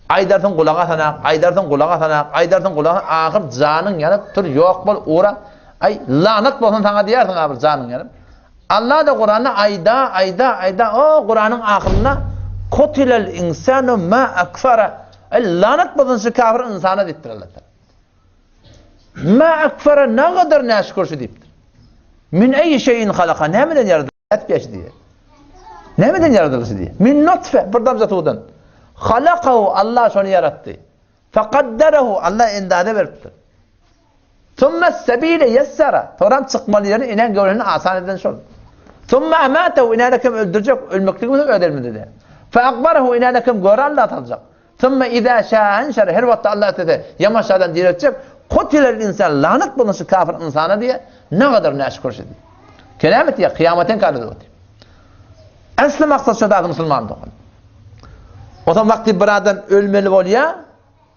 Aýdarsyň gulak asanak, aýdarsyň gulak asanak, aýdarsyň gulak ahyr janyň ýanyp tur ýok bol ura. Aý lanat bolsun saňa diýersiň ahyr janyň ýanyp. Allah da Kuranda aýda, aýda, aýda o Kuranyň ahyrynda kutilal insanu ma akfara. Aý lanat bolsun şu kafir insana diýipdir Allah. Ma akfara nagadar näşükür şu diýipdir. Min eý şeýin halaka nämeden ýaradyldy etgeç diýýär. Nämeden ýaradyldy diýýär. Min nutfe bir damja suwdan. Halakahu Allah şony ýaratdy. Faqaddarahu Allah endaze beripdir. Thumma sebile yessara. Soram çykmaly ýerini inen göwresini asan eden şol. Thumma amatahu inäne kim öldürjek, ölmekligimiz öz elimizde. Fa akbarahu inäne kim göre Allah saljak. Sümme izâ şâ'a enşere, her wagtda Allah islese, ýamaşadan direltjek, Kutilel insan, lanet bolsun şu kafir ynsana diýýär, ne gadar näşükür şu diýýär. Keläm etýär, kyýamata inkär edip otyr. Äsli maksat şu zady musulman dogan. Onsoň wagty bir adam ölmeli bolýar,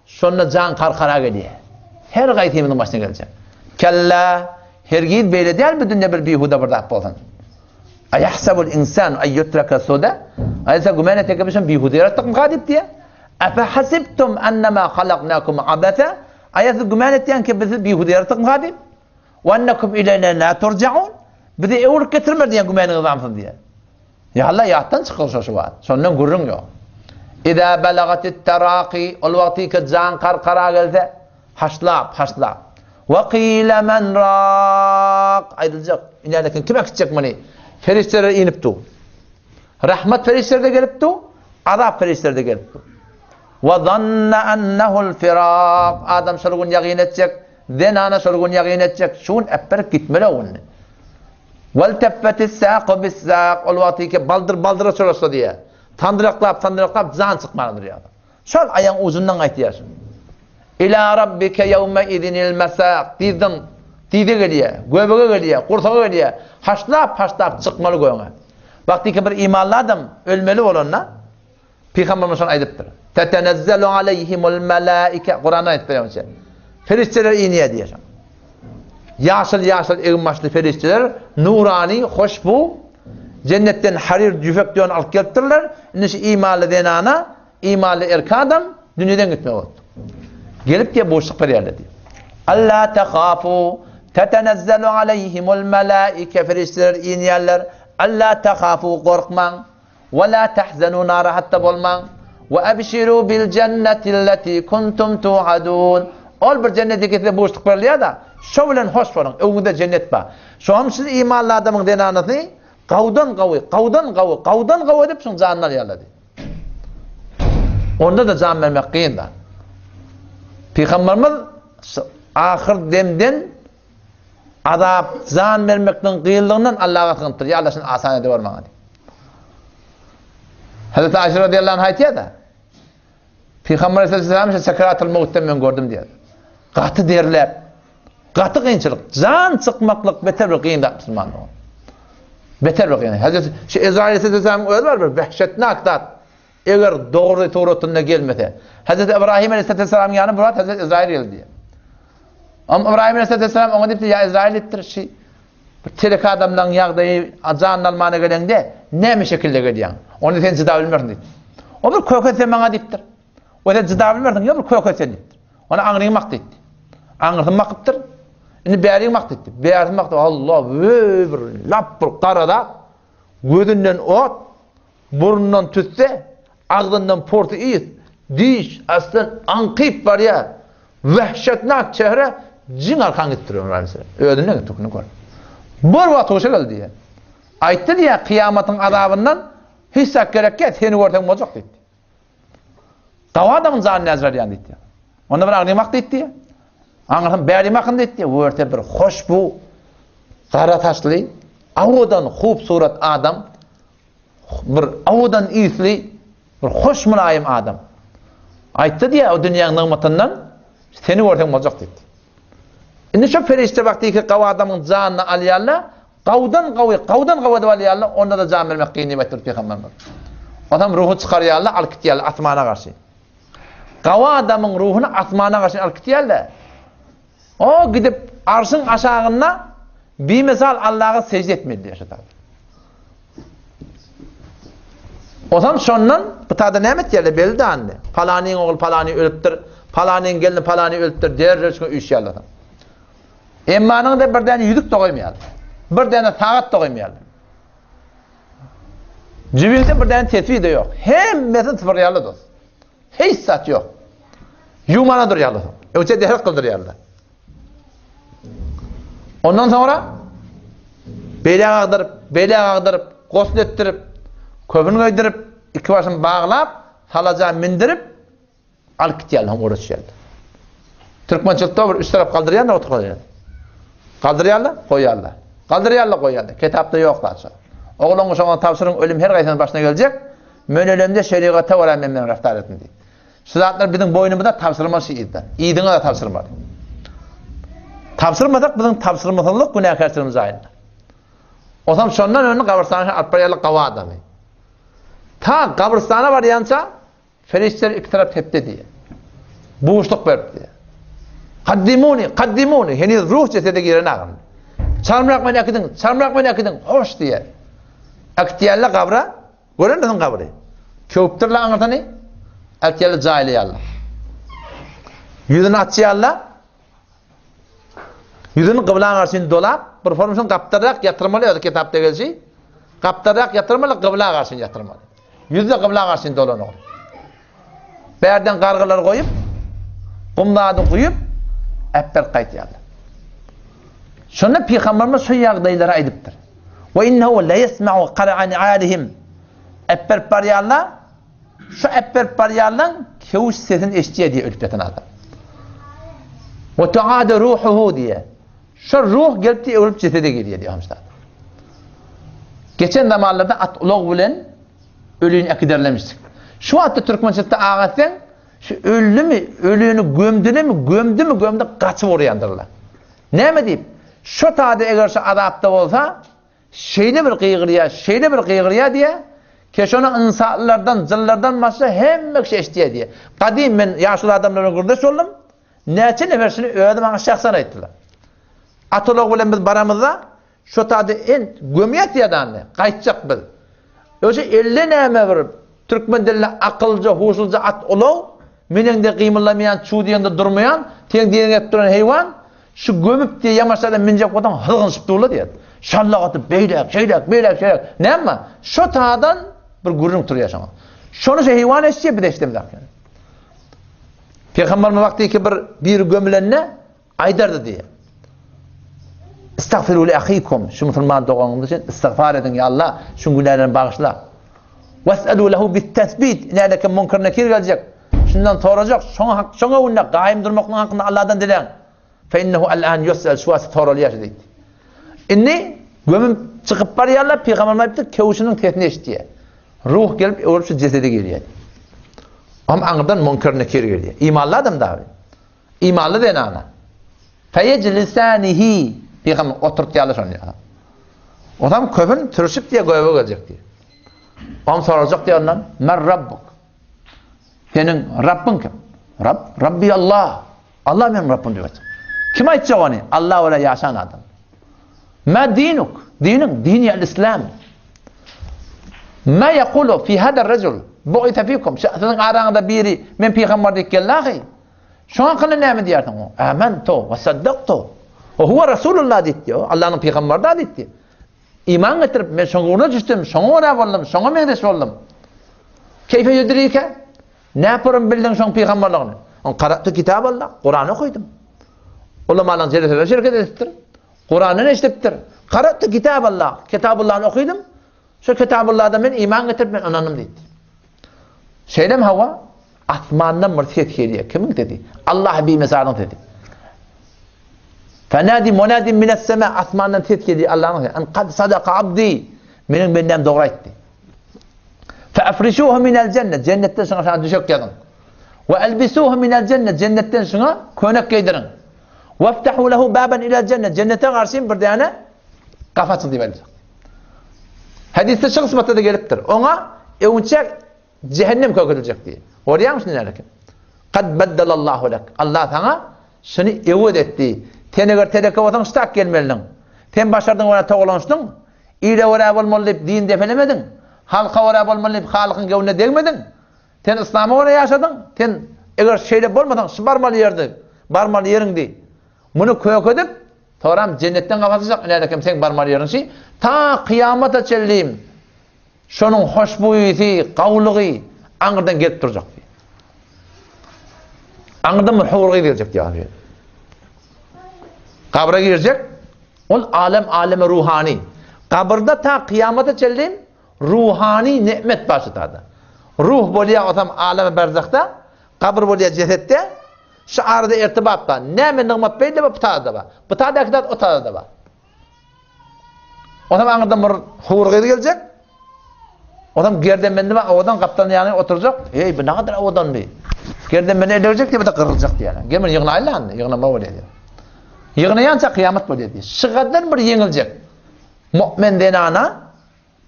Şonda jan karkara gelýär. Her gaýsymyzyň başyna geljek. Kella, hergiz beýle däl bu dünýe bir bihuda bir zat bolsun. Aýahsabul insan ay yutraka suda? Aýsa güman eteke biz bihuda ýaratdykmyka diýip diýýär. Afa hasibtum annama halaknakum abasa? Aýa siz güman etýän ki biz sizi bihuda ýaratdykmyka diýip? Wa annakum ileýna la turjaun? Bizi öwrüp getirmer diýen gümanyňyz barmysyz diýýär. Ýa-la ýatdan çykyr şo şu wagt. Şondan gürrüň ýok. Iza balagatit taraqi, ol wagtyky jan karkara gelse, haşlap, haşlap. Wa qila men raq, aýdyljak, inänekin kim äkitjek muny? Perişdeler inip dur. Rahmat perişdeleri-de gelip dur, azap perişdeleri-de gelip dur. Wa zanna annahul firaq, adam şol gün ýagyn etjek, zenana şol gün ýagyn etjek, şu gün äpberip gitmeli o günni. Welteffetis-sâku bis-sâk, ol wagtyky baldyr baldyra çolaşsa diýýär. Sandyraklap, sandyraklap jan çykmana durýar. Şol aýagyň ujundan gaýtýar şu. Ilâ rabbike ýewme-izinil mesâk, dyzdan dyza gelýär, göbege gelýär, gursaga gelýär, haşlap-haşlap çykmaly göňe. Wagtyky bir imanly adam ölmeli bolanda, Pygamberimiz şony aýdypdyr. Tetenezzelu aleýhimul melaike. Kuranda aýdyp berýär. Perişdeler inýär diýýär. Ýaşyl ýaşyl eginbaşly perişdeler nurany, hoşbu, jennetden haryr ýüpek dön alyp gelipdirler. Indi şu imanly zenana, imanly erkek adam dünýeden gitmek boldy. Gelip diýe buşluk berýärler diýip. Alla tahafu tetenezzelu aleýhimul melaike perişdeler inýärler. Alla tahafu gorkmaň. We la tahzenu narahat-da bolmaň. We ebşiru bil jennetilleti kuntum tuadun. Ol bir jennet eke size buşluk berilýär-de, şo bilen hoş boluň, öňüňizde jennet bar. Şoňam siz imanly adamyň zenanasy gawdan gawy, gawdan gawy, gawdan gawy edip şuň janyny alýarlar diýip. Onda-da jan bermek kyn zat. Pygamberimiz ahyr demden Azap, jan bermekligiň kynlygyndan Allaha sygynypdyr. Ýa Allah şuny asan edewor maňa diýip. Hazreti Aýşe radiyallahu anha aýtýar-da, Pygamber aleyhisselam şu sekeratul mawtdan men gördüm diýýär. Gaty derläp, gaty kynçylyk, jan çykmaklyk beter bir kyn zat musulmanlygyň. Beter bir kyn. Hazreti şu Ezrail aleyhisselamyň özi bar bir wehşetnak zat. Eger dogry suratynda gelmese. Hazreti Ibrahim aleyhisselamyň ýanyna bir wagt Hazreti Ezrail geldi. Am Ybraýym aleyhisselam oňa diýipdir, Ýa Ezraýyl diýipdir, şi bir telek adamlaryň ýagdaýy janyny almana geleňde näme şekilde gelýäň? Onda sen jyda bilmersiň diýipdir. O bir köke sen maňa diýipdir. O sen jyda bilmersiň, ýa bir köke sen diýipdir. Ona aňryňy mak diýipdir. Aňrysyny makypdyr. Indi bäriňi mak diýipdir. Bärisini makdy. Allah, weý bir lap bir gara zat. Gözünden ot, Burnundan tüsse, agzyndan porsy ys, diş aslan aňkyp barýar. Wehşetnak çehre jyn arkan gitdir Ömür aleyhisselam. Özünden gitdi okunu gör. Bir wagt huşa geldi diýýär. Aýtdy diýýär, kyýamatyň azabyndan hiç zat gerek däl, seni görseň boljak diýdi. Gawy adamyň janyny näzir alýan diýdi. Onda bir agnyň bak diýdi. Aňyrsyn bäri bakyn diýdi. Görse bir hoşbu, gara saçly, owadan, hupsurat adam Bir owadan ysly, bir hoş mylaýym adam. Aýtdy diýýär, o dünýäň nygmatyndan seni görseň boljak diýdi. Indi şu perişde wagty iki gawy adamyň janyny alýarlar, gawdan gawy, gawdan gawy edip alýarlar, onda-da jan bermek kyn diýip aýtdyr pygamberimiz. Onam ruhy çykarýarlar, alyp gitýärler asmana garşy. Gawy adamyň ruhuny asmana garşy alyp gitýärler. O gidip arşyň aşagynda bimesal Allaha sejde etmeli diýýär şeýtan. Ozan şondan bu tada näme etýärler belli dändi. Palanyň ogly palany ölüpdir, palanyň gelni palany ölüpdir derrew şuňa üýşýärler. Emmanyň da bir däne ýüzük-de goýmaýarlar. Bir däne sagat-da goýmaýarlar. Jübinde bir däne tesbih-de ýok. Hemmesini sypyrýarlar dost. Hiç zat ýok. Ýuwmana durýarlar soň. Öňçe dehret gyldyrýarlar. Ondan soňra beýläk agdyryp, beýläk agdyryp, gosl etdirip, köfün geýdirip, iki başyny baglap, salaja mindirip, alyp gitýärler, soň ugraşýarlar. Türkmençilikde bir üç tarap galdyrýarlar, oturýarlar. Galdyrýarlar, goýýarlar. Galdyrýarlar, goýýarlar. Kitapda ýok zat şo. Ogluňy şoňa tabşyryň, ölüm her gaýsynyň başyna geljek. Men ölemde şerigata görä men bilen raftar etsin diýip. Şu zatlar biziň boýnumyza tabşyrmaly şu yzdan. Yzyňa-da tabşyrmaly. Tabşyrmasak biziň tabşyrmasyzlyk günäkärçiligimiz jaýynda. Osam şondan öňünde gabrystana alyp barýarlar gawy adamy. Ta gabrystana barýança Perişdeler iki tarap tepdi diýýär. Buşluk berip diýýär. Kaddimuni, kaddimuni, heniz ruh jesede giren agyn. Çalymrak meni äkidiň, çalymrak meni äkidiň, hoş diýýär. Äkitýärler gabra, görenmisin gabry? Köwüpdirler aňyrsyny, äkitýärler jaýlaýarlar. Ýüzüni açýarlar, Ýüzüni gybla garşy dolap, bir formasyny gapdalrak ýatyrmaly, özi kitapda gelşi. Gapdalrak ýatyrmaly, gybla garşy ýatyrmaly. Ýüzde gybla garşy dolanok. Bärden gargylar goýup, gumlady guýup, äpberip gaýtýarlar. Şonda Pygamberimiz şu ýagdaýlary aýdypdyr. Wa innehu la yesma'u qara'an alihim. Äpberip barýarlar, Şu äpberip barýanlaň köwüş sesini eşitýär diýýär ölüp ýatan adam. Wa tu'adu ruhuhu diýýär. Şo ruh gelip diýýär ölüp jesede girýär diýýär hamşda. Geçen zamanlarda at ulag bilen ölüni äkiderlemişdik. Şu wagtda türkmençilikde aga etseň, şu öldümi, ölüni gömdümi, gömdümi, gömdi gaçyp urýandyrlar. Näme diýip? Şo tada eger şu azapda bolsa, Şeýle bir gygyrýar, şeýle bir gygyrýar diýýär, ke şony ynsanlardan, jynlardan başga hemme kişi eşidýär diýýär. Gadym men ýaşuly adamlar bilen gürrüňdeş boldum. Näçe nefer şuny özi maňa şahsan aýtdylar. At-ulag bilen biz baramyzda, şo taýda en gömýäs diýýär dany, gaýtjak biz. Öşe elle näme bir Türkmen dilinde akyllyja, huşluja at ulag, meneňde gymyldamaýan, çuw diýeňde durmaýan, seň diýeniňi edip duran heýwan, şu gömüp diýe ýamaşlarda münjek bolsaň hyzgynyşyp durlar diýýär. Şallak atyp beýläk, şeýläk, beýläk, şeýläk. Näme? Şo tadan bir gürrüň turýar şoňa. Şony şu heýwan eşitýär, biz eşidemzok. Pygamberimiz wagty ki bir biri gömülende Aýdardy diýýär. Istagfiru li ahikum, şu musulman doganyňyz üçin istigfar ediň, ýa Allah, şuň günälerini bagyşla. Wes'elu lehu bit-tesbit, inäde kim Munkar Nekir geljek, şundan sorajak, şoňa hak, şoňa öňünde gaýym durmaklygyň hakynda Allahdan diläň. Fe innehu al-an yus'al, şu wagt soralýar şu diýdi. Indi gömüp çykyp barýarlar, pygamberimiz aýtdy, kewşiniň sesini eşitýär. Ruh gelip öwrüp şu jesede girýär. Am aňyrdan Munkar Nekir gelýär. Imanly adam dagy. Imanly zenana. Feýejlisanihi Pygamber oturtýarlar şony ýa. Onam köpün türşüp diýe göbe geljek diýe. Onam sorajak diýe ondan, Men Rabbuk. Seniň Rabbyň kim? Rabb, Rabbi Allah. Allah meniň Rabbym diýip aýtjak. Kim aýtjak ony? Allah görä ýaşan adam. Ma dinuk? Diniň, dini al-islam. Ma yaqulu fi hada rajul bu'itha fikum. Siziň araňyzda biri men pygamber diýip geldi ahy. Şoň hakynda näme diýersiň? Amantu we saddaktu. We huwa rasulullah diýdi. Allanyň pygamberi da diýdi. Iman getirip men şoň ugruna düşdüm, şoňa görä boldum, şoňa meňzeş boldum. Keýfe ýudrike? Näporum bildiň şoň pygamberligini? On garatdy kitaballah, Kurany okydym. Ulamalaryň jeleselerine şereket edipdir. Kurandan eşidipdir. Garatdy kitaballah, Kitabullahny okydym. Şu Kitabullahda men iman getirip men ynandym diýdi. Şeýlemi hawa? Asmandan bir ses gelýär. Kimiň sesi? Allah bimesalyň sesi. Fenadi munadi minas sema asmandan ses gelýär Allah'yň sesi. An kad sadaka abdi. Meniň bendäm dogry aýtdy. Fe afrişuhu minel cennet. Cennetden şuňa şana düşek ýazyň. We elbisuhu minel cennet. Cennetden şuňa könek geýdiriň. Weftahu lehu baban ilel cennet. Cennete garşy bir däne gapy açyň diýip aýdylýar. Hadysda şu kysmatda-da gelipdir. Oňa öwünçäk cehennem kökediljek diýip. Görýäňmi şuny nälekin? Kad baddalallahu lek. Allah saňa şuny öwez etdi. Sen eger teleke bolsaň ştak gelmelidiň. Sen başardyň görä togalanyşdyň. Ile görä bolmaly diýip din depelemediň. Halka görä bolmaly diýip halykyň göwnüne degmediň. Sen yslama görä ýaşadyň. Sen eger şeýle bolmasaň şu barmaly ýerdi. Barmaly ýeriňdi. Muny kökedip Soram jennetden gapy açyljak inädekem seň barmaly ýeriň şi ta kyýamata çenlim şonuň hoşbuýysy gawulygy aňyrdan gelip durjak diýýär. Aňyrdan bir howur gyz geljek diýýär. Gabra girjek ol alem aleme ruhany. Gabyrda ta kyýamata çenlim ruhany ne'met bar şu tada. Ruh bolýar osam aleme berzahda, gabyr bolýar jesetde. Şu arada irtibat bar. Näme nygmat beýle bar, bu tada bar. Bu tadaky zat o tada bar. Onam aňyrdan bir howur gyz geljek. Onam gerdenbendi bar, owadan gapdalynda ýany oturjak. Eý, bu nägadar owadandy. Gerden birini ellegjek diýýär, bir-de gyryljak diýýär. Gel muny ýygnaýly indi, ýygnama bolýar diýýär. Ýygnaýança kyýamat bolýar diýýär. Şygadan bir ýeňiljek. Mu'min zenana,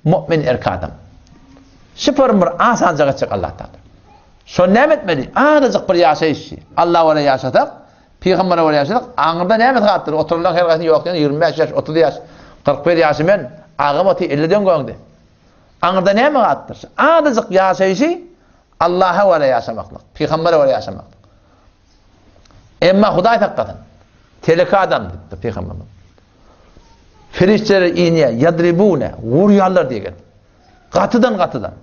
mu'min erkek adam. Şyparyn bir asanjak etjek Allah Taala. Şony näme etmeli? Azajyk bir ýaşaýyş. Alla görä ýaşasak, pygambere görä ýaşasak, aňyrda näme zatdyr? Oturanlaryň her haýsy ýok diýen 25 ýaş, 30 ýaş, 41 ýaşy men, agam oty 50 döňgöňdi. Aňyrda näme zatdyr? Azajyk ýaşaýşy Allaha görä ýaşamaklyk, pygambere görä ýaşamaklyk. Emma Hudaý saklasyn. Teleke adam diýipdir pygamberimiz. Perişdeler inýär, ýadribune, urýarlar diýgen. Gatydan gatydan.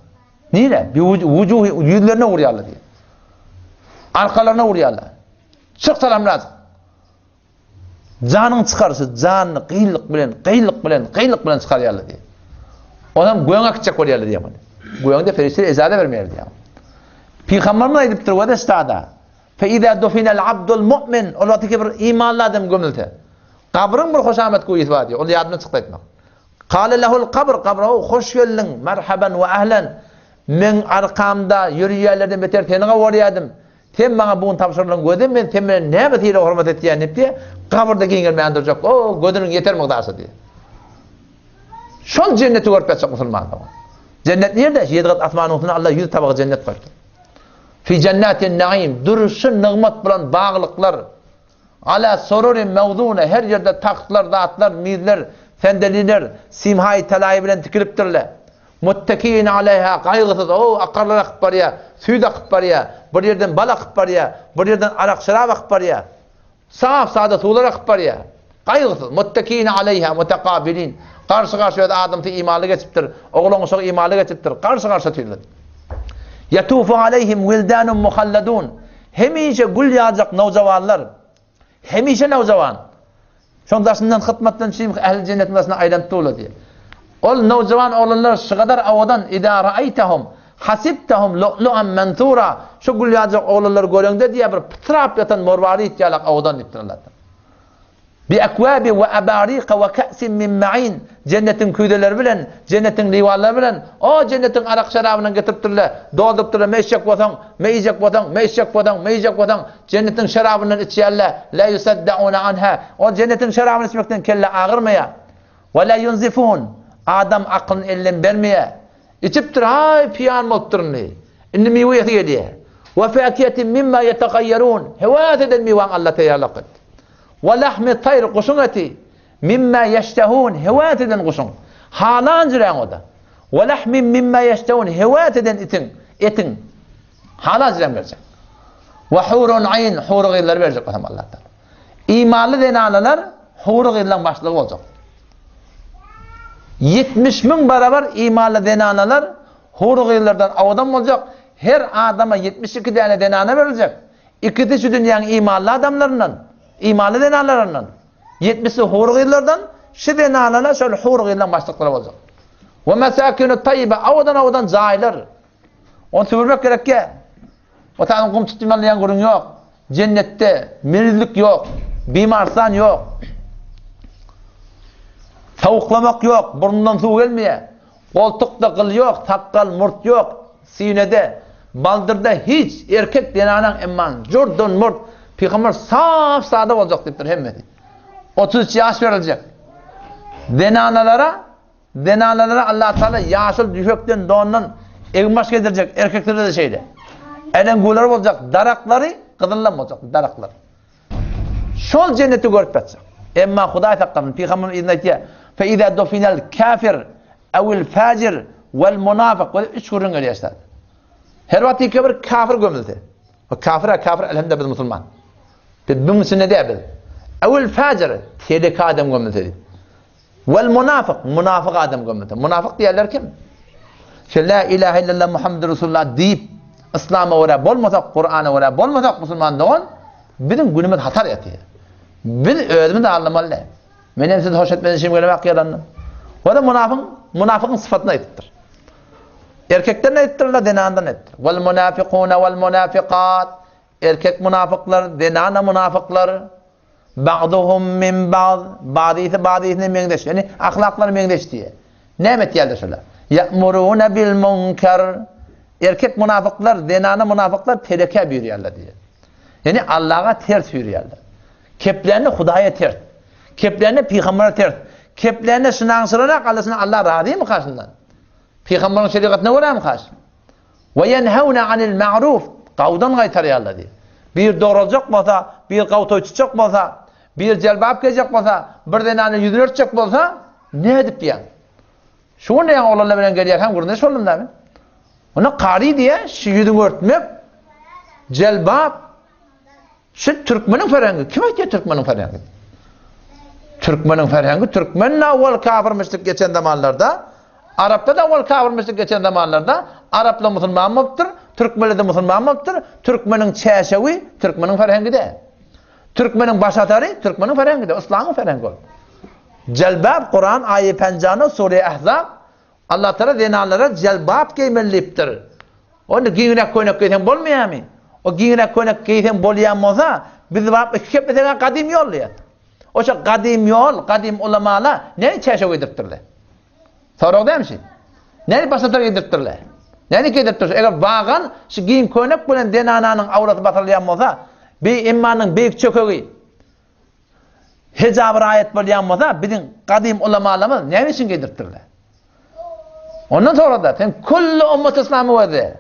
Nire? Wujuhi ýüzlerine urýarlar diýen. Arkalaryna urýarlar. Çyk salamlar. Janyň çykaryşy janyny gyýyllyk bilen, gyýyllyk bilen, gyýyllyk bilen çykarýarlar diýýär. Onam göňe äkitjek bolýarlar diýýär muny. Göňde perişdeler ejaza bermeýär diýýär. Pygamberimiz aýdypdyr we destada. Fe iza dufinal abdul mu'min ol wagtky bir imanly adam gömülse. Gabryň bir hoşamat guýusy bar diýýär. Ol ýadyndan çykdy aýtmak. Kale lehul kabr gabra hoş geldiň merhaban we ahlen. Meň arkamda ýörýärlerden beter seni gawarýardym. Sen maňa bu gün tabşyrylan gözi men sen bilen näme sylag-hormat etýän diýip diýýär, gabyrda giňelmän durjak, o, gözüniň ýeter mygdaşy diýýär. Şol jenneti görüp ýatjak musulman dogan. Jennet nirde? Ýedi gat asmanyň üstünde Allah 100 tabagy jennet goýupdyr. Fi jennatin naim, durşy nygmat bolan baglyklar. Ala sururin mawzuna, her ýerde tagtlar, zatlar, mizler, sendeliler, simhaý talaýy bilen tikilipdirler. Muttekiin aleýha, gaýgysyz, o, akarlar akyp barýar, süýt akyp barýar, bir ýerden bal akyp barýar, bir ýerden arak-şerap akyp barýar. Sap-sada suwlar akyp barýar. Gaýgysyz, muttekiin aleýha, mutekabilin, garşy-garşy öz adamsy imanly geçipdir, oglan-uşagy imanly geçipdir, garşy-garşy otyrlar. Ýetufu aleýhim wildanun muhalladun, hemişe gül ýaljak nowjawanlar, hemişe nowjawan. Şoň daşyndan hytmatdan çym ähli jennetiň daşyndan aýlanyp durlar diýýär. Ol nowjawan oglanlar şygadar owadan idâ ra'aýtahum hasibtahum lu'lu'an mensura şu gül ýaljak oglanlary göreňde diýýär bir pytrap ýatan morwarit ýalak owadan diýipdir Allah. Bi ekwabi we abarika we ka'sin min ma'in jennetiň küýzeleri bilen, jennetiň liwanlary bilen, o jennetiň arak şerabyndan getiripdirler, doldurypdyrlar, me içjek bolsaň, me iýjek bolsaň, me içjek bolsaň, me iýjek bolsaň, Jennetiň şerabyndan içýärler, la yusaddauna anha, ol jennetiň şerabyny içmekden kelle agyrmaýar. We la yunzifun, adam aklyny elden bermeýär. Içipdir, haý, piýan bolupdyr indi. Indi miwe iýesi gelýär. We fakihatin mimma ýetahayýarun, höwes eden miwäň Alla taýýarlap goýupdyr. We lahmi taýr, guşuň eti, mimma ýeştehun, höwes eden guşuň. Halan jüräň o-da. We lahmin mimma ýeştehun, höwes eden itiň, etiň. Halal jilem berjek. We hurun aýn, hury gyzlary berjek bolsam Allah Taala. Imanly zenanalar hury gyzlaryň başlygy boljak. 70 müň barabar imanly zenanalar hury gyzlardan owadan boljak. Her adama 72 däne zenana beriljek. Ikisi şu dünýäniň imanly adamlaryndan, imanly zenanlaryndan, 70-si hury gyzlardan, şu zenanalar şol hury gyzlaryň başlyklary boljak. We mesakinu taýýiba, owadan-owadan jaýlar. Ony süpürmek gerekýär. O taýdan gum tutmaly diýen gürrüň ýok. Jennetde merizlik ýok, bimarstan ýok. Sowuklamak ýok, burnundan suw gelmeýär. Goltukda gyl ýok, sakgal, murt ýok. Sinede, baldyrda hiç erkek zenanaň emman jurdan murt. Pygamber sap sada boljak diýipdir hemmesi. 33 ýaş beriljek. Zenanalara Zenanalara Allatagala ýaşyl düşekden, dondan egin-baş geýdirjek, erkeklere-de şeýle. Äleňguwlary boljak, daraklary gyzyldan boljak, daraklar. Şol jenneti görüp ýatjak. Emma Hudaý saklasyn, pygamberimiz yzynda aýtýar, Fe iza dufinal kafir awil fajir wal munafyk, we üç gürrüň gelýär şeýle. Her wagt ýeke bir kafir gömülse. O kafir, kafir elhamdülillah biz musulman. Biz bunun içinde däl biz. Awil fajir, teleke adam gömülse diýip. Wal munafyk, munafyk adam gömülse. Munafyk diýerler kim? Şu la ilahe illallah Muhammedur Resulullah diýip, Yslama görä bolmasak, Kur'ana görä bolmasak musulman dogan, biziň günümiz hatar ýatyr. Biz özümizi aldamaly däl. Men hem sizi hoş etmeden işim gelemok ýalandan. O da munafyň, munafygyň sypatyny aýdypdyr. Erkekden aýdypdyrlar, zenandan aýdypdyr. Wal munafiquna wal munafiqat. Erkek munafyklar, zenana munafyklar. Ba'duhum min ba'd, bazysy bazysyna meňzeş, ýagny ahlaklary meňzeş diýýär. Näme etýärler şolar? Ya'muruna bil munkar. Erkek munafyklar, zenana munafyklar telekä buýurýarlar diýýär. Ýani Allaha ters buýurýarlar. Keplände Hudaýa ters. Keplände pygambere ters. Keplände şynaňşyrarak Allasyna Allah razymyka şundan? Pygamberiň şerigatyna görämika şu? Ve yenhevne anil ma'ruf gawdan gaýtarýarlar diýýär. Bir dograljak bolsa, bir gaw toý tutjak bolsa, bir jelbap geýjek bolsa, bir zenany ýüzüni örtjek bolsa, nädip diýýär. Şu gün ýaňy oglanlar bilen gelýärkäm gürrüňdeş boldum da men. Onda kary diýýär, şu ýüzüňi örtmek, jelbap, şu türkmeniň ferhengi. Kim aýtýar türkmeniň ferhengi? Türkmeniň ferhengi türkmen awal kafir müşrik geçen zamanlarda, Arapda da awal kafir müşrik geçen zamanlarda araplar musulman bolupdyr, türkmenler de musulman bolupdyr. Türkmeniň çäşewi türkmeniň ferhengi däl. Türkmeniň başatary türkmeniň ferhengi däl, yslamyň ferhengi ol. Jelbap Kuran aýy penjano sure Ahzab Allah Taala zenanlara jelbap geýmeli diýipdir. Onda giňräk köýnek geýseň bolmaýarmy? O giňräk köýnek geýseň bolýan bolsa, biz baryp iki kepleseň gadym ýol diýýär. Oşa gadym ýol, gadym ulamala näme çäşew geýdiripdirler? Sorag dälmi şi? Näme başatar geýdiripdirler? Näme geýdiripdir? Eger wagan şu giň köýnek bilen zenananyň awraty basyrylýan bolsa, bi emmanyň beýik çökegi Hijab raýat bolýan bolsa, biziň gadym ulamalarymyz näme üçin geýdiripdirler? Ondan sonra-da sen külli ummat islamy gözle.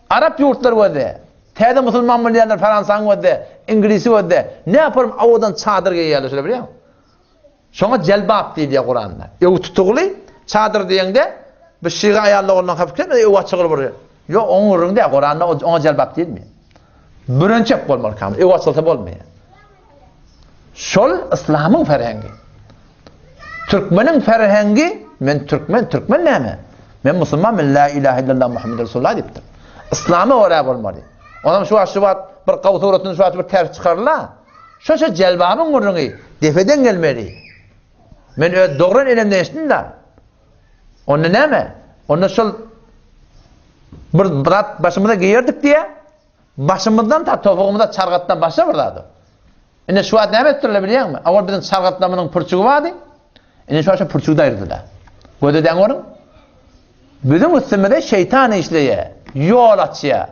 Arap ýurtlary gözle. Täze musulman bolýanlar Fransany gözle, Iňlisi gözle. Ne yaparym awadan çadyr geýýärler şöyle bilýäňmi? Şoňa jelbap diýilýär Kuranda. Öw tutugly çadyr diýeňde bu şygy aýallar ondan hafif gelmedi, öw açygyly bir. Ýok, oň gürrüňi däl, Kuranda oňa jelbap diýilmeýär. Bürençek bolmaly kamil, öw açylsa bolmaýar. Şol yslamyň ferhengi. Türkmeniň ferhengi, men türkmen, türkmen näme? Men musulman, men la ilahe illallah Muhammed Resulullah diýipdir. Yslama görä bolmaly. Onam şu wagt şu wagt bir gaw suratyny şu wagt bir ters çykarla. Şo şo jelbabyň gürrüňi depeden gelmeli. Men öz dogran enemden eşitdim-de. Onda näme? Onda şol bir zat başymyza geýerdik diýä. Başymyzdan ta topugymyza çargatdan başga bir zat. Indi şu wagt näme etdirler bilýäňmi? Awal biziň çargatlamynyň pürçügi bardy. Indi şu wagt şu pürçügi aýyrdylar. Göz edäň görüň. Biziň üstümize şeýtan işleýär, ýol açýar.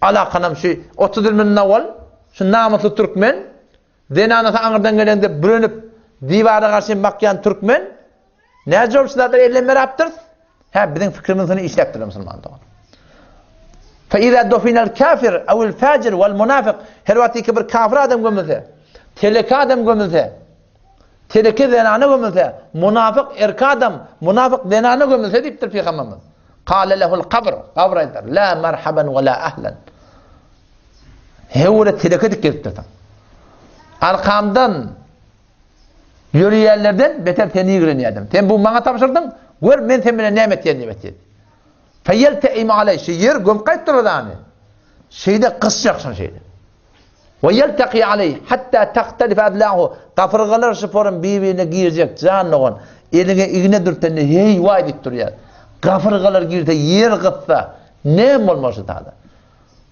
Alakanam şu 30 ýyl mundan owal şu namysly türkmen zenanasy aňyrdan gelende bürenip diwara garşy bakýan türkmen näce bolup şu zatlary elden berapdyrys? Hä, biziň fikrimiz üstünde işläpdirler musulman dogan. Fe iza dofinal kafir awil fajir wal munafiq her wagt bir kafir adam gömülse, teleke adam gömülse, teleke zenana gömülse, munafyk erkek adam, munafyk zenana gömülse diýipdir pygamberimiz. Kale lehul kabr, kabr aýdar, la merhaban we la ahlan. Hewre teleke dik gelipdir. Arkamdan ýöreýänlerden beter seni ýigrenýärdim. Sen bu maňa tabşyrdyň, gör men sen bilen näme etýän diýip etdi. Feýelteim aleý, şu ýer gömüp gaýtdyr adamy. Şeýle gysjak şony şeýle. Ve yeltaki aleyh hatta tahtalife adlahu. Gapyrgalar şuporun bir-birine girjek jan dogan. Eliňe igne dürtende heý waý diýip durýar. Gapyrgalar girse ýer gyssa näme bolmaly şu tada.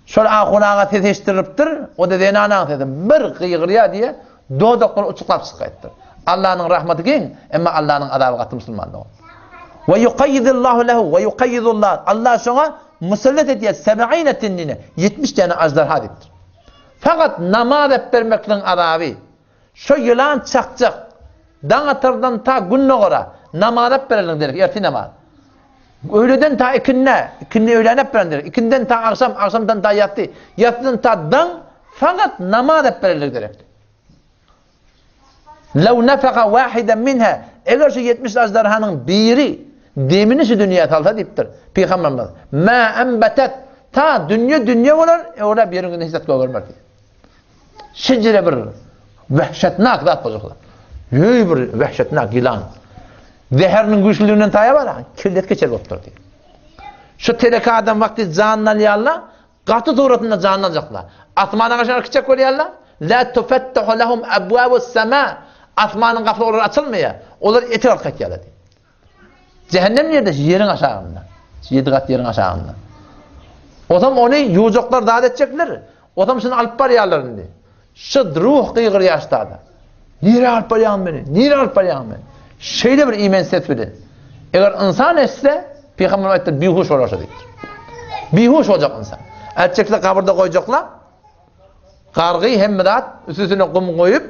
Şol ahun aga ses eşitdiripdir, o-da zenanaň sesi bir gygyrýar diýe, dodaklary uçuklap çykaýypdyr. Allanyň rahmaty giň, emma Allanyň azaby gaty musulman dogan. Ve yukayyidullahu lehu ve yukayyidullah. Allah şoňa musallat edýär seb'ine tinnine, 70 däne aždarha diýipdir. Fakat namaz ep bermekligiň azaby. Şo ýylan çakjak. Daň atardan ta gün dogara namaz ep bereliň derek, ertir namaz. Öýleden ta ikindä, ikindi öýlän ep beren derek, ikinden ta agşam, agşamdan ta ýassy, ýassydan ta daň fakat namaz ep bereliň derek. Lew nefeha wahiden minha, eger şu 70 aždarhanyň biri demini şu dünýä salsa diýipdir Pygamberimiz. Ma enbetet ta dünýe dünýe bolar, öwrä bir ýeriň hiç zat gögermez diýip. Şejere bir wehşetnak zat boljaklar. Ýöý bir wehşetnak ýylan. Zäheriniň güýçlüliginden taýa bar, kellet geçer bolupdyr diýip. Şu teleke adam wagty janyny alýarlar, Gaty suratynda janyny aljaklar. Asmana garşy kiçek bolýarlar. La tufettahu lehum abwabus sama. Asmanyň gapylary olara açylmaýar. Olar etek alyp gaýtýarlar diýip. Cehennem nirde? Ýeriň aşagynda. Ýedi gat ýeriň aşagynda. Osam ony ýuwjaklar zat etjekler. Osam şuny alyp barýarlar indi. Şu ruh gygyrýar ştada. Nirä alyp barýaň meni? Nirä alyp barýaň meni? Şeýle bir imen ses bilen. Eger ynsan eşitse, Pygamber aýtdy, bihuş bolar şo diýipdir. Bihuş boljak ynsan. Ätjekler gabyrda goýjaklar. Gargy hemme zat üstüne gum goýup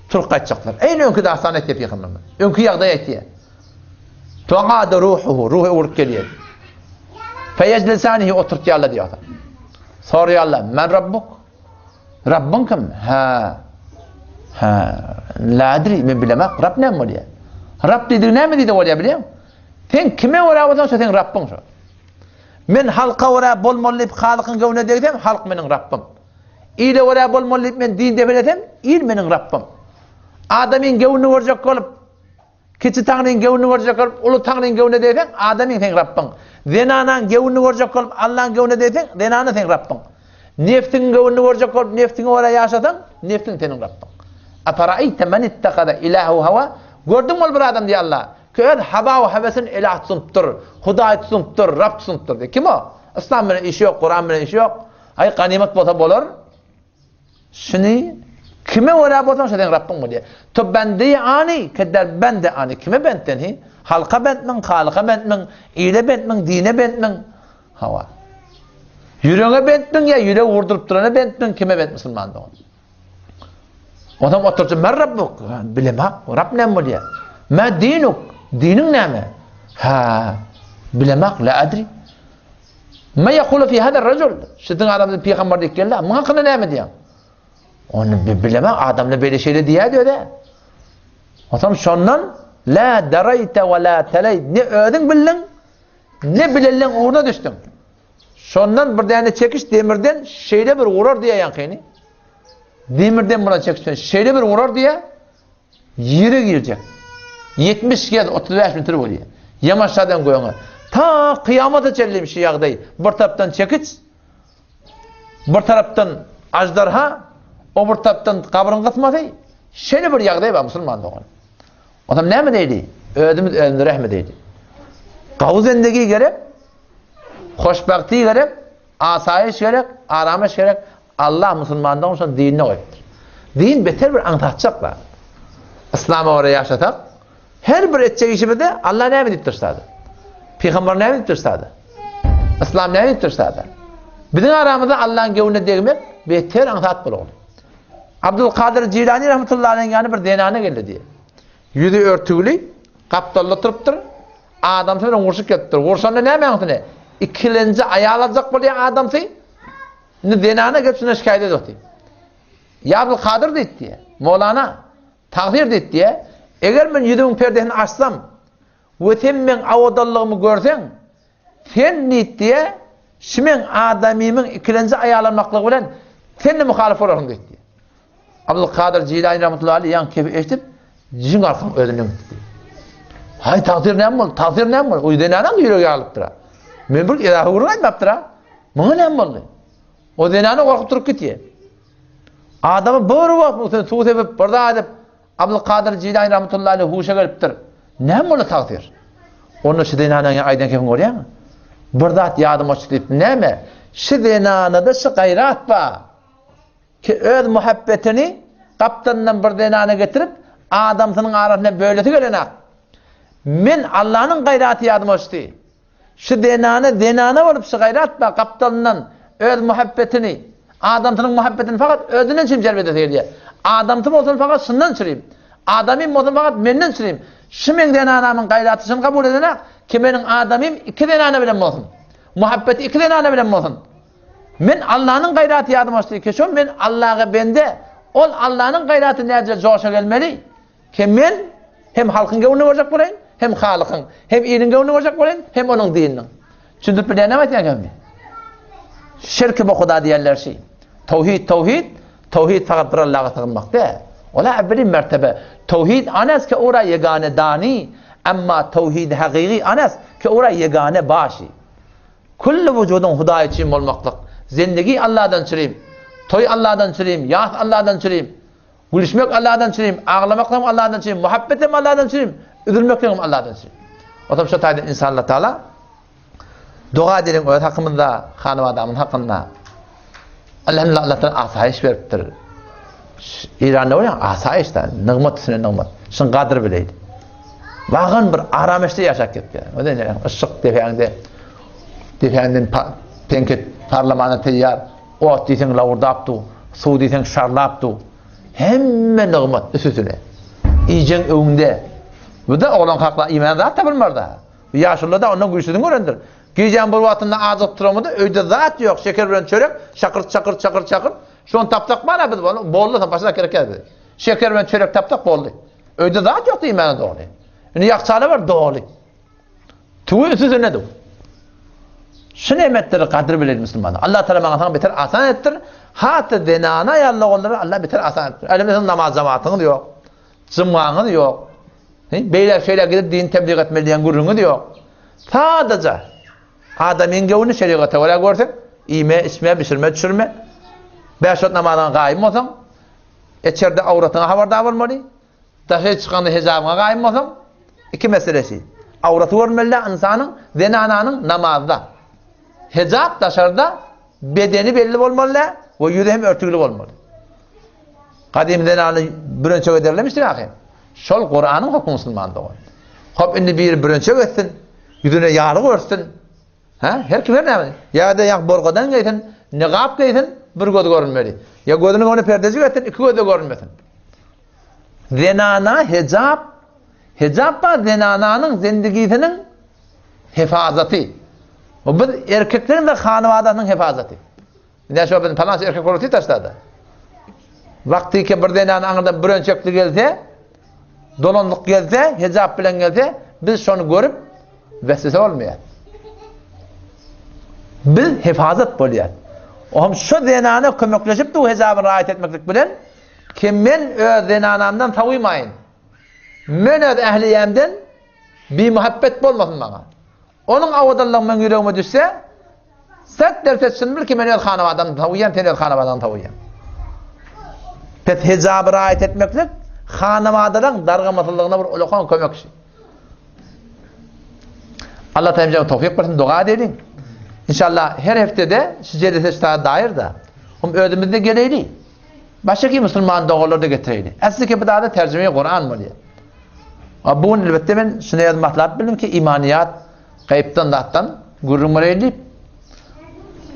turup gaýtjaklar. Eýni öňki dastan aýtýar pygamberimiz. Öňki ýagdaý aýtýar. Tuada ruhuhu, ruhy öwrüp gelýär. Feýejlisanihi oturtýarlar diýýär. Soraýarlar, men rabbuk? Rabbyň kim? Hä. Hä. La adri, men bilemok. Rab näme bolýar? Rab diýdigi näme diýdi bolýar bilýäňmi? Sen kime görä bolsaň, şo seň Rabbyň şo. Men halka görä bolmaly diýip halykyň göwnüne degsem, halk meniň Rabbym. Ile görä bolmaly diýip men din depelesem, il meniň Rabbym. Adamyň göwnüni görjek bolup, kiçi Taňryň göwnüni görjek bolup, uly Taňryň göwnüne degseň, adamyň seň Rabbyň. Zenanaň göwnüni görjek bolup, Allaň göwnüne degseň, zenana seň Rabbyň. Nefsiň göwnüni görjek bolup, nefsiňe görä ýaşasaň, nefsiň seniň Rabbyň. Afaraýte men ittahaza ilahehu hawa? Gördüňmi ol bir adam diýýär Allah. Ki öz hawa we hewesini ilah tutunypdyr, Hudaý tutunypdyr, Rab tutunypdyr diýýär. Kim o? Yslam bilen işi ýok, Kuran bilen işi ýok. Aý ganymat bolsa bolar. Şuny kime görä bolsaň şo seň Rabbyň bolýar. To bende-i ani, ke der bende ani. Kime bent sen hi? Halka bentmiň, Halyka bentmiň, ile bentmiň, dine bentmiň? Hawa. Ýüregiňe bentmiň ýa ýüregi urduryp durana bentmiň, kime bent musulman dogan? Onsoň oturjy men Rabbuk, bilemok, Rab näme bolýar? Mä dinuk, diniň näme? Ha, bilemok, la adri. Ma yaqulu fi hada rajul? Siziň aramyzda pygamber diýip geldi. Muň hakynda näme diýýäň? Ony bilemok, adamlar beýle şeýle diýýär diýdi. Onsoň şondan la daraýta we la talaýt ne özüň bildiň, ne bilenleň ugruna düşdüň. Şondan bir däne çekiç demirden şeýle bir urar diýýär ýaňkyny. Demirden bolan çekiçden şeýle bir urar diýýär, ýere girjek. 70 gez 35 metr bolýar. Ýamaşadan göňe. Ta kyýamata çenli şu ýagdaý. Bir tarapdan çekiç, bir tarapdan ajdarha, o bir tarapdan gabryň gysmasy. Şeýle bir ýagdaý bar musulman dogan. Onam näme diýdi? Özümiz özümize rehmet diýdi. Gawy zendegi gerek, hoşbagty gerek, asaýyş gerek, aramyş gerek. Allah musulmandan şol dinine goýupdyr. Din beter bir aňsatjak zat. Yslama görä ýaşasak, her bir etjek işimizde Allah näme diýip dursa-da, Pygamber näme diýip dursa-da, Yslam näme diýip dursa-da, biziň aramyzda Allah'ın göwnüne degmek beter aňsat bolar. Abdulkadyr Jilani rahmetullahi aleyhiň ýanyna bir zenana geldi diýýär. Ýüzi örtügli, gapdalda turup Adamsy bilen urşup gelipdir. Urşanda näme aňsyny? Ikilenji aýal aljak bolýar adamsy. Indi zenana gelip şuna şikaýat edip otyr. Ýa Abdulkadyr diýdi diýýär. Molana, tagsyr diýdi diýýär. Eger men ýüzümiň perdesini açsam we sen meň awadanlygymy görseň, sen diýdi diýýär, şu meň adamymyň ikilenji aýal almaklygy bilen sen-de muhalyf bolarsyň diýdi diýýär. Abdulkadyr Jilani rahmetullahi aleyh ýaňky kepi eşidip, jin galkan özünden gitdi. Haý tagsyr näme boldy? Tagsyr näme boldy? O zenanaň ýüregi ýarylypdyr. Men bir edahy gürrüň aýtmapdyr. Muňa näme boldy? O zenana gorkup durup gitýär. Adamy bir wagt üstüne suw sepip, bir zat edip, Abdulkadyr Jilani rahmetullahi aleyh huşa gelipdir. Näme boldy tagsyr? Onda şu zenanaň aýdan kepini görýäňmi? Bir zat ýadyma düşdi diýip, näme? Şu zenanada şu gaýrat bar. Ki öz muhabbetini gapdalyndan bir zenana getirip, adamsynyň arasynda bölesi gelenak. Men Allanyň gaýraty ýadyma düşdi. Şu zenana zenana bolup şu gaýrat bar gapdalyndan öz muhabbetini, adamsynyň muhabbetini fakat özünden çürim jelp edesi gelýär. Adamsy bolsun fakat şundan çürim. Adamym bolsun fakat menden çürim. Şu meň zenanamyň gaýraty şuny kabul edenak ki meniň adamym iki zenana bilen bolsun. Muhabbeti iki zenana bilen bolsun. Men Allanyň gaýraty ýadyma düşdi ki, şo men Allaga bende, ol Allanyň gaýraty näce joşa gelmeli ki men hem halkyň göwnüne görjek bolaýyn, hem Halykyň, hem iliň göwnüne görjek bolaýyn, hem onuň dininiň. Düşündirip bilýän näme aýtýan kemmi? Şirki bu Huda diýenler şi. Towhid, towhid, towhid fakat bir Allaga sygynmak däl. Ola awwelin mertebe. Towhid anas ki ora ýegane dani, emma towhid hakyky anas ki ora ýegane başy. Külli wujudyň Hudaý üçin bolmaklyk. Zendegi Alladan çürim. Toý Alladan çürim, ýas Alladan çürim. Gülüşmek Alladan çürim, aglamak hem Alladan çürim, muhabbet hem Alladan çürim, üzülmek hem Alladan çürim. Otam şo taýdan inşallah taala doga edeliň öz hakymyzda, hanabadamyň hakynda. Elhamdülillah Allah taala asaýyş beripdir. Eýranda bolýan asaýyş da, nygmat üstüne nygmat. Şuň gadyr bileýdi. Wagan bir arameşde ýaşap gitdi. O da ne? Yşyk depäňde. Depäňden peňke parlamana teýýar, ot diýseň lawurdap dur, suw diýseň şarlap dur. Hemme nygmat üst-üstüne. Iýjeň öňde. Bu-da oglan kakla iýmäne zat tapylmar-da. Bu ýaşuly-da ondan güýçlüsini görendir. Gijäň bir wagtynda ajygyp turamyzda öýde zat ýok, şeker bilen çörek, şakyrt, şakyrt, şakyrt, şakyrt. Şony tapsak bar-a biz, boldy, soň başga zat gerek däl bize. Şeker bilen çörek tapsak boldy. Öýde zat ýok diýmäne dogry. Indi ýakçala bar doly. Tüwi üstüne dur. Şu nemetleri gadyr bilen musulmanlar. Allah Teala maňa sana beter asan etdir. Hatda zenana aýallar onlara Allah beter asan etdir. Älemde siziň namaz jamatyňyz ýok. Jumgaňyz ýok. Beýle şeýle gidip din tebliğ etmeli diýen gürrüňiz ýok. Sadaja adamyň göwnüni şerigata görä görseň, iýme, içme, bişirme, düşürme. Bäş wagt namazyňa gaýym bolsaň, içerde awratyňa habardar bolmaly. Daşary çykanda hijabyňa gaýym bolsaň, iki meselesi. Awraty görmeli däl ynsanyň, zenananyň namazda. Hijap daşarda bedeni belli bolmaly däl we ýüzi hem örtügli bolmaly. Gadym zenany bürençek ederlemişdir ahy. Şol Kuranyň hukmy musulman dogan. Hop indi biri bürençek etsin, ýüzüne ýarlyk örtsün. Hä? Her kim her näme. Ýa-da ýa borgadan geýsin, nigap geýsin, bir gözi görünmeli. Ýa gözüniň öňüne perdejik etsin, iki gözi görünmesin. Zenana hijap, hijap bar zenananyň zendigisiniň hefazaty. Bu biz erkekleriň de hanabadasynyň hefazaty. Ine şo biz palança erkek bolup otyr taşlada. Wagtyky bir zenan aňyrdan bürençekli gelse, dolanlyk gelse, hijap bilen gelse, biz şony görüp vesvese bolmaýar. Biz hefazat bolýar. Ohm şo zenana kömekleşip du hijabyny raýat etmeklik bilen ki men öz zenanamdan sawymaýyn. Men öz ähliýämden bimuhabbet bolmasyn maňa. Onuň awadanlygy meň ýüregime düşse, Sert derse çyn bil ki men öz hanabadamdan sowýan, sen öz hanabadandan sowýaň. Pes hijaby raýat etmeklik hanabadalaryň dargamasyzlygyna bir ulakan kömekçi. Allah taala towfik bersin, doga edeliň. İnşallah her heftede şu jelese şu dair da. Hum özümizde geleýli. Başga musulman dogalar da getireýli. Asly ki bu da terjime Kur'an bolýar. Bu gün elbetde men şunu ýaz maslahat bildim ki imaniyat Gaýypdan zatdan gürrüň bereýin diýip.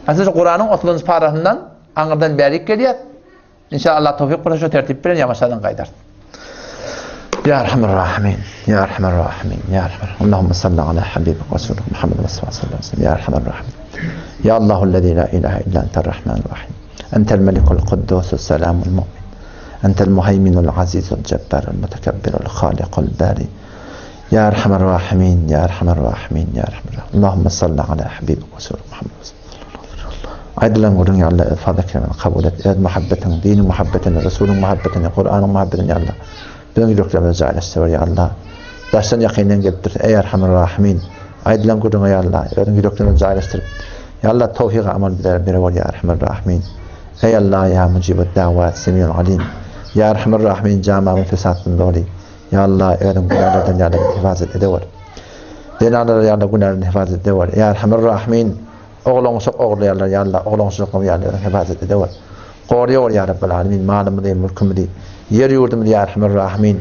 Aslynda Kuranyň 30-njy parasyndan aňyrdan bärik gelýär. İnşallah Allah towfik berse şu tertip bilen ýamaşadan gaýdar. Ya Erhamer Rahimin, Ya Erhamer Rahimin, Ya Erhamer. Allahumma salli ala habibik Resulik Muhammed sallallahu aleyhi ve sellem. Ya Erhamer Rahimin. Ya Allahu lezî la ilahe illa entel rahmanur rahim. Entel melikul kuddusus selamul mu'min. Entel muheyminul azizul cebbarul mutekebbirul halikul bari. Ya Erhamer Rahimin, Ya Erhamer Rahimin, Ya Erhamer Rahimin. Allahümme salli ala Habibik ve Resulik Muhammed. Aýdylan gürrüň ýa Allah öz fazly keremini kabul et. Öz muhabbetiň, diniň muhabbetini, Resulyň muhabbetini, Kuranyň muhabbetini ýa Allah biziň ýüreklerimize jaýlaşdyr ýa Allah. Daşdan ýakyndan gelipdir. Eý Erhamer Rahimin. Aýdylan gürrüňe ýa Allah özüň ýüreklerimize jaýlaşdyryp. Ýa Allah towfyga amal bize bere bol ýa Erhamer Rahimin. Eý Allah ýa Mujibud Dawat, Semiul Alim. Ýa Erhamer Rahimin jamamyz fesatdan doly. Ýa Allah özüň günälerden ýa Allah bizi hefazat edewer. Zenanlara ýa Allah günälerden hefazat edewer. Ýa Erhamer Rahimin oglançyk ogurlaýarlar ýa Allah oglançylyklaryny ýa Allah özüň hefazat edewer. Goraýawer ýa Rabbel Alemin malymyzy, mülkümizi, ýer ýurdumyzy ýa Erhamer Rahimin.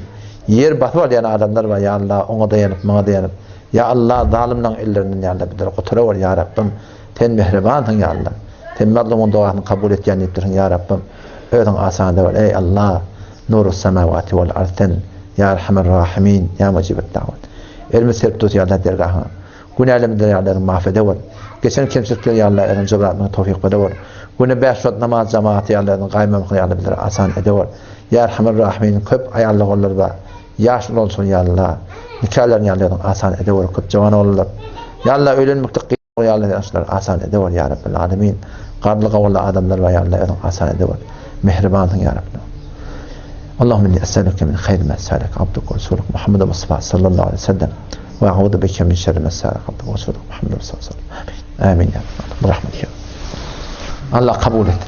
Ýer basyp alýan adamlar bar ýa Allah oňa daýanyp muňa daýanyp ýa Allah zalymlaryň ellerinden ýa Allah bizleri gutarawer ýa Rabbym sen mähribansyň ýa Allah. Sen mazlumyň dogasyny kabul etýän diýipdirsiň ýa Rabbym özüň asan edewer eý Allah. Nurus semawati wal ard sen Ýa Erhamer Rahimin Ýa Mujibet Dawat. Elimiz serip durus Ýa Allah dergahyňa. Günälerimizi Ýa Allah özüň maaf edewer. Geçen kemçilikleri Ýa Allah özüň jybran etmegi towfyk berewer. Güne bäş wagt namaz jamagat Ýa Allah özüň gaýmamykyny Ýa Allah bizlere asan edewer. Ýa Erhamer Rahimin köp aýal doganlar bar. Ýaş ulalşyny Ýa Allah. Nikalaryny Ýa Allah özüň asan edewer köp jawan oglanlar. Ýa Allah öýlenmekde Ýa Allah ýaşlary asan edewer ýa Rabbel Alemin. Garly gawurly adamlar bar ýa Allah özüň asan edewer. Mähribansyň ýa Rabbim. Allahumma inni es'aluke min hayri ma sa'alaka abduka wa rasuluk Muhammed Mustafa sallallahu aleyhi ve sellem ve a'udhu bike min şerri ma sa'alaka abduka wa rasuluk Muhammed Mustafa sallallahu aleyhi ve sellem. Amin. Amin ya Rabbi. Rahmet. Allah kabul et.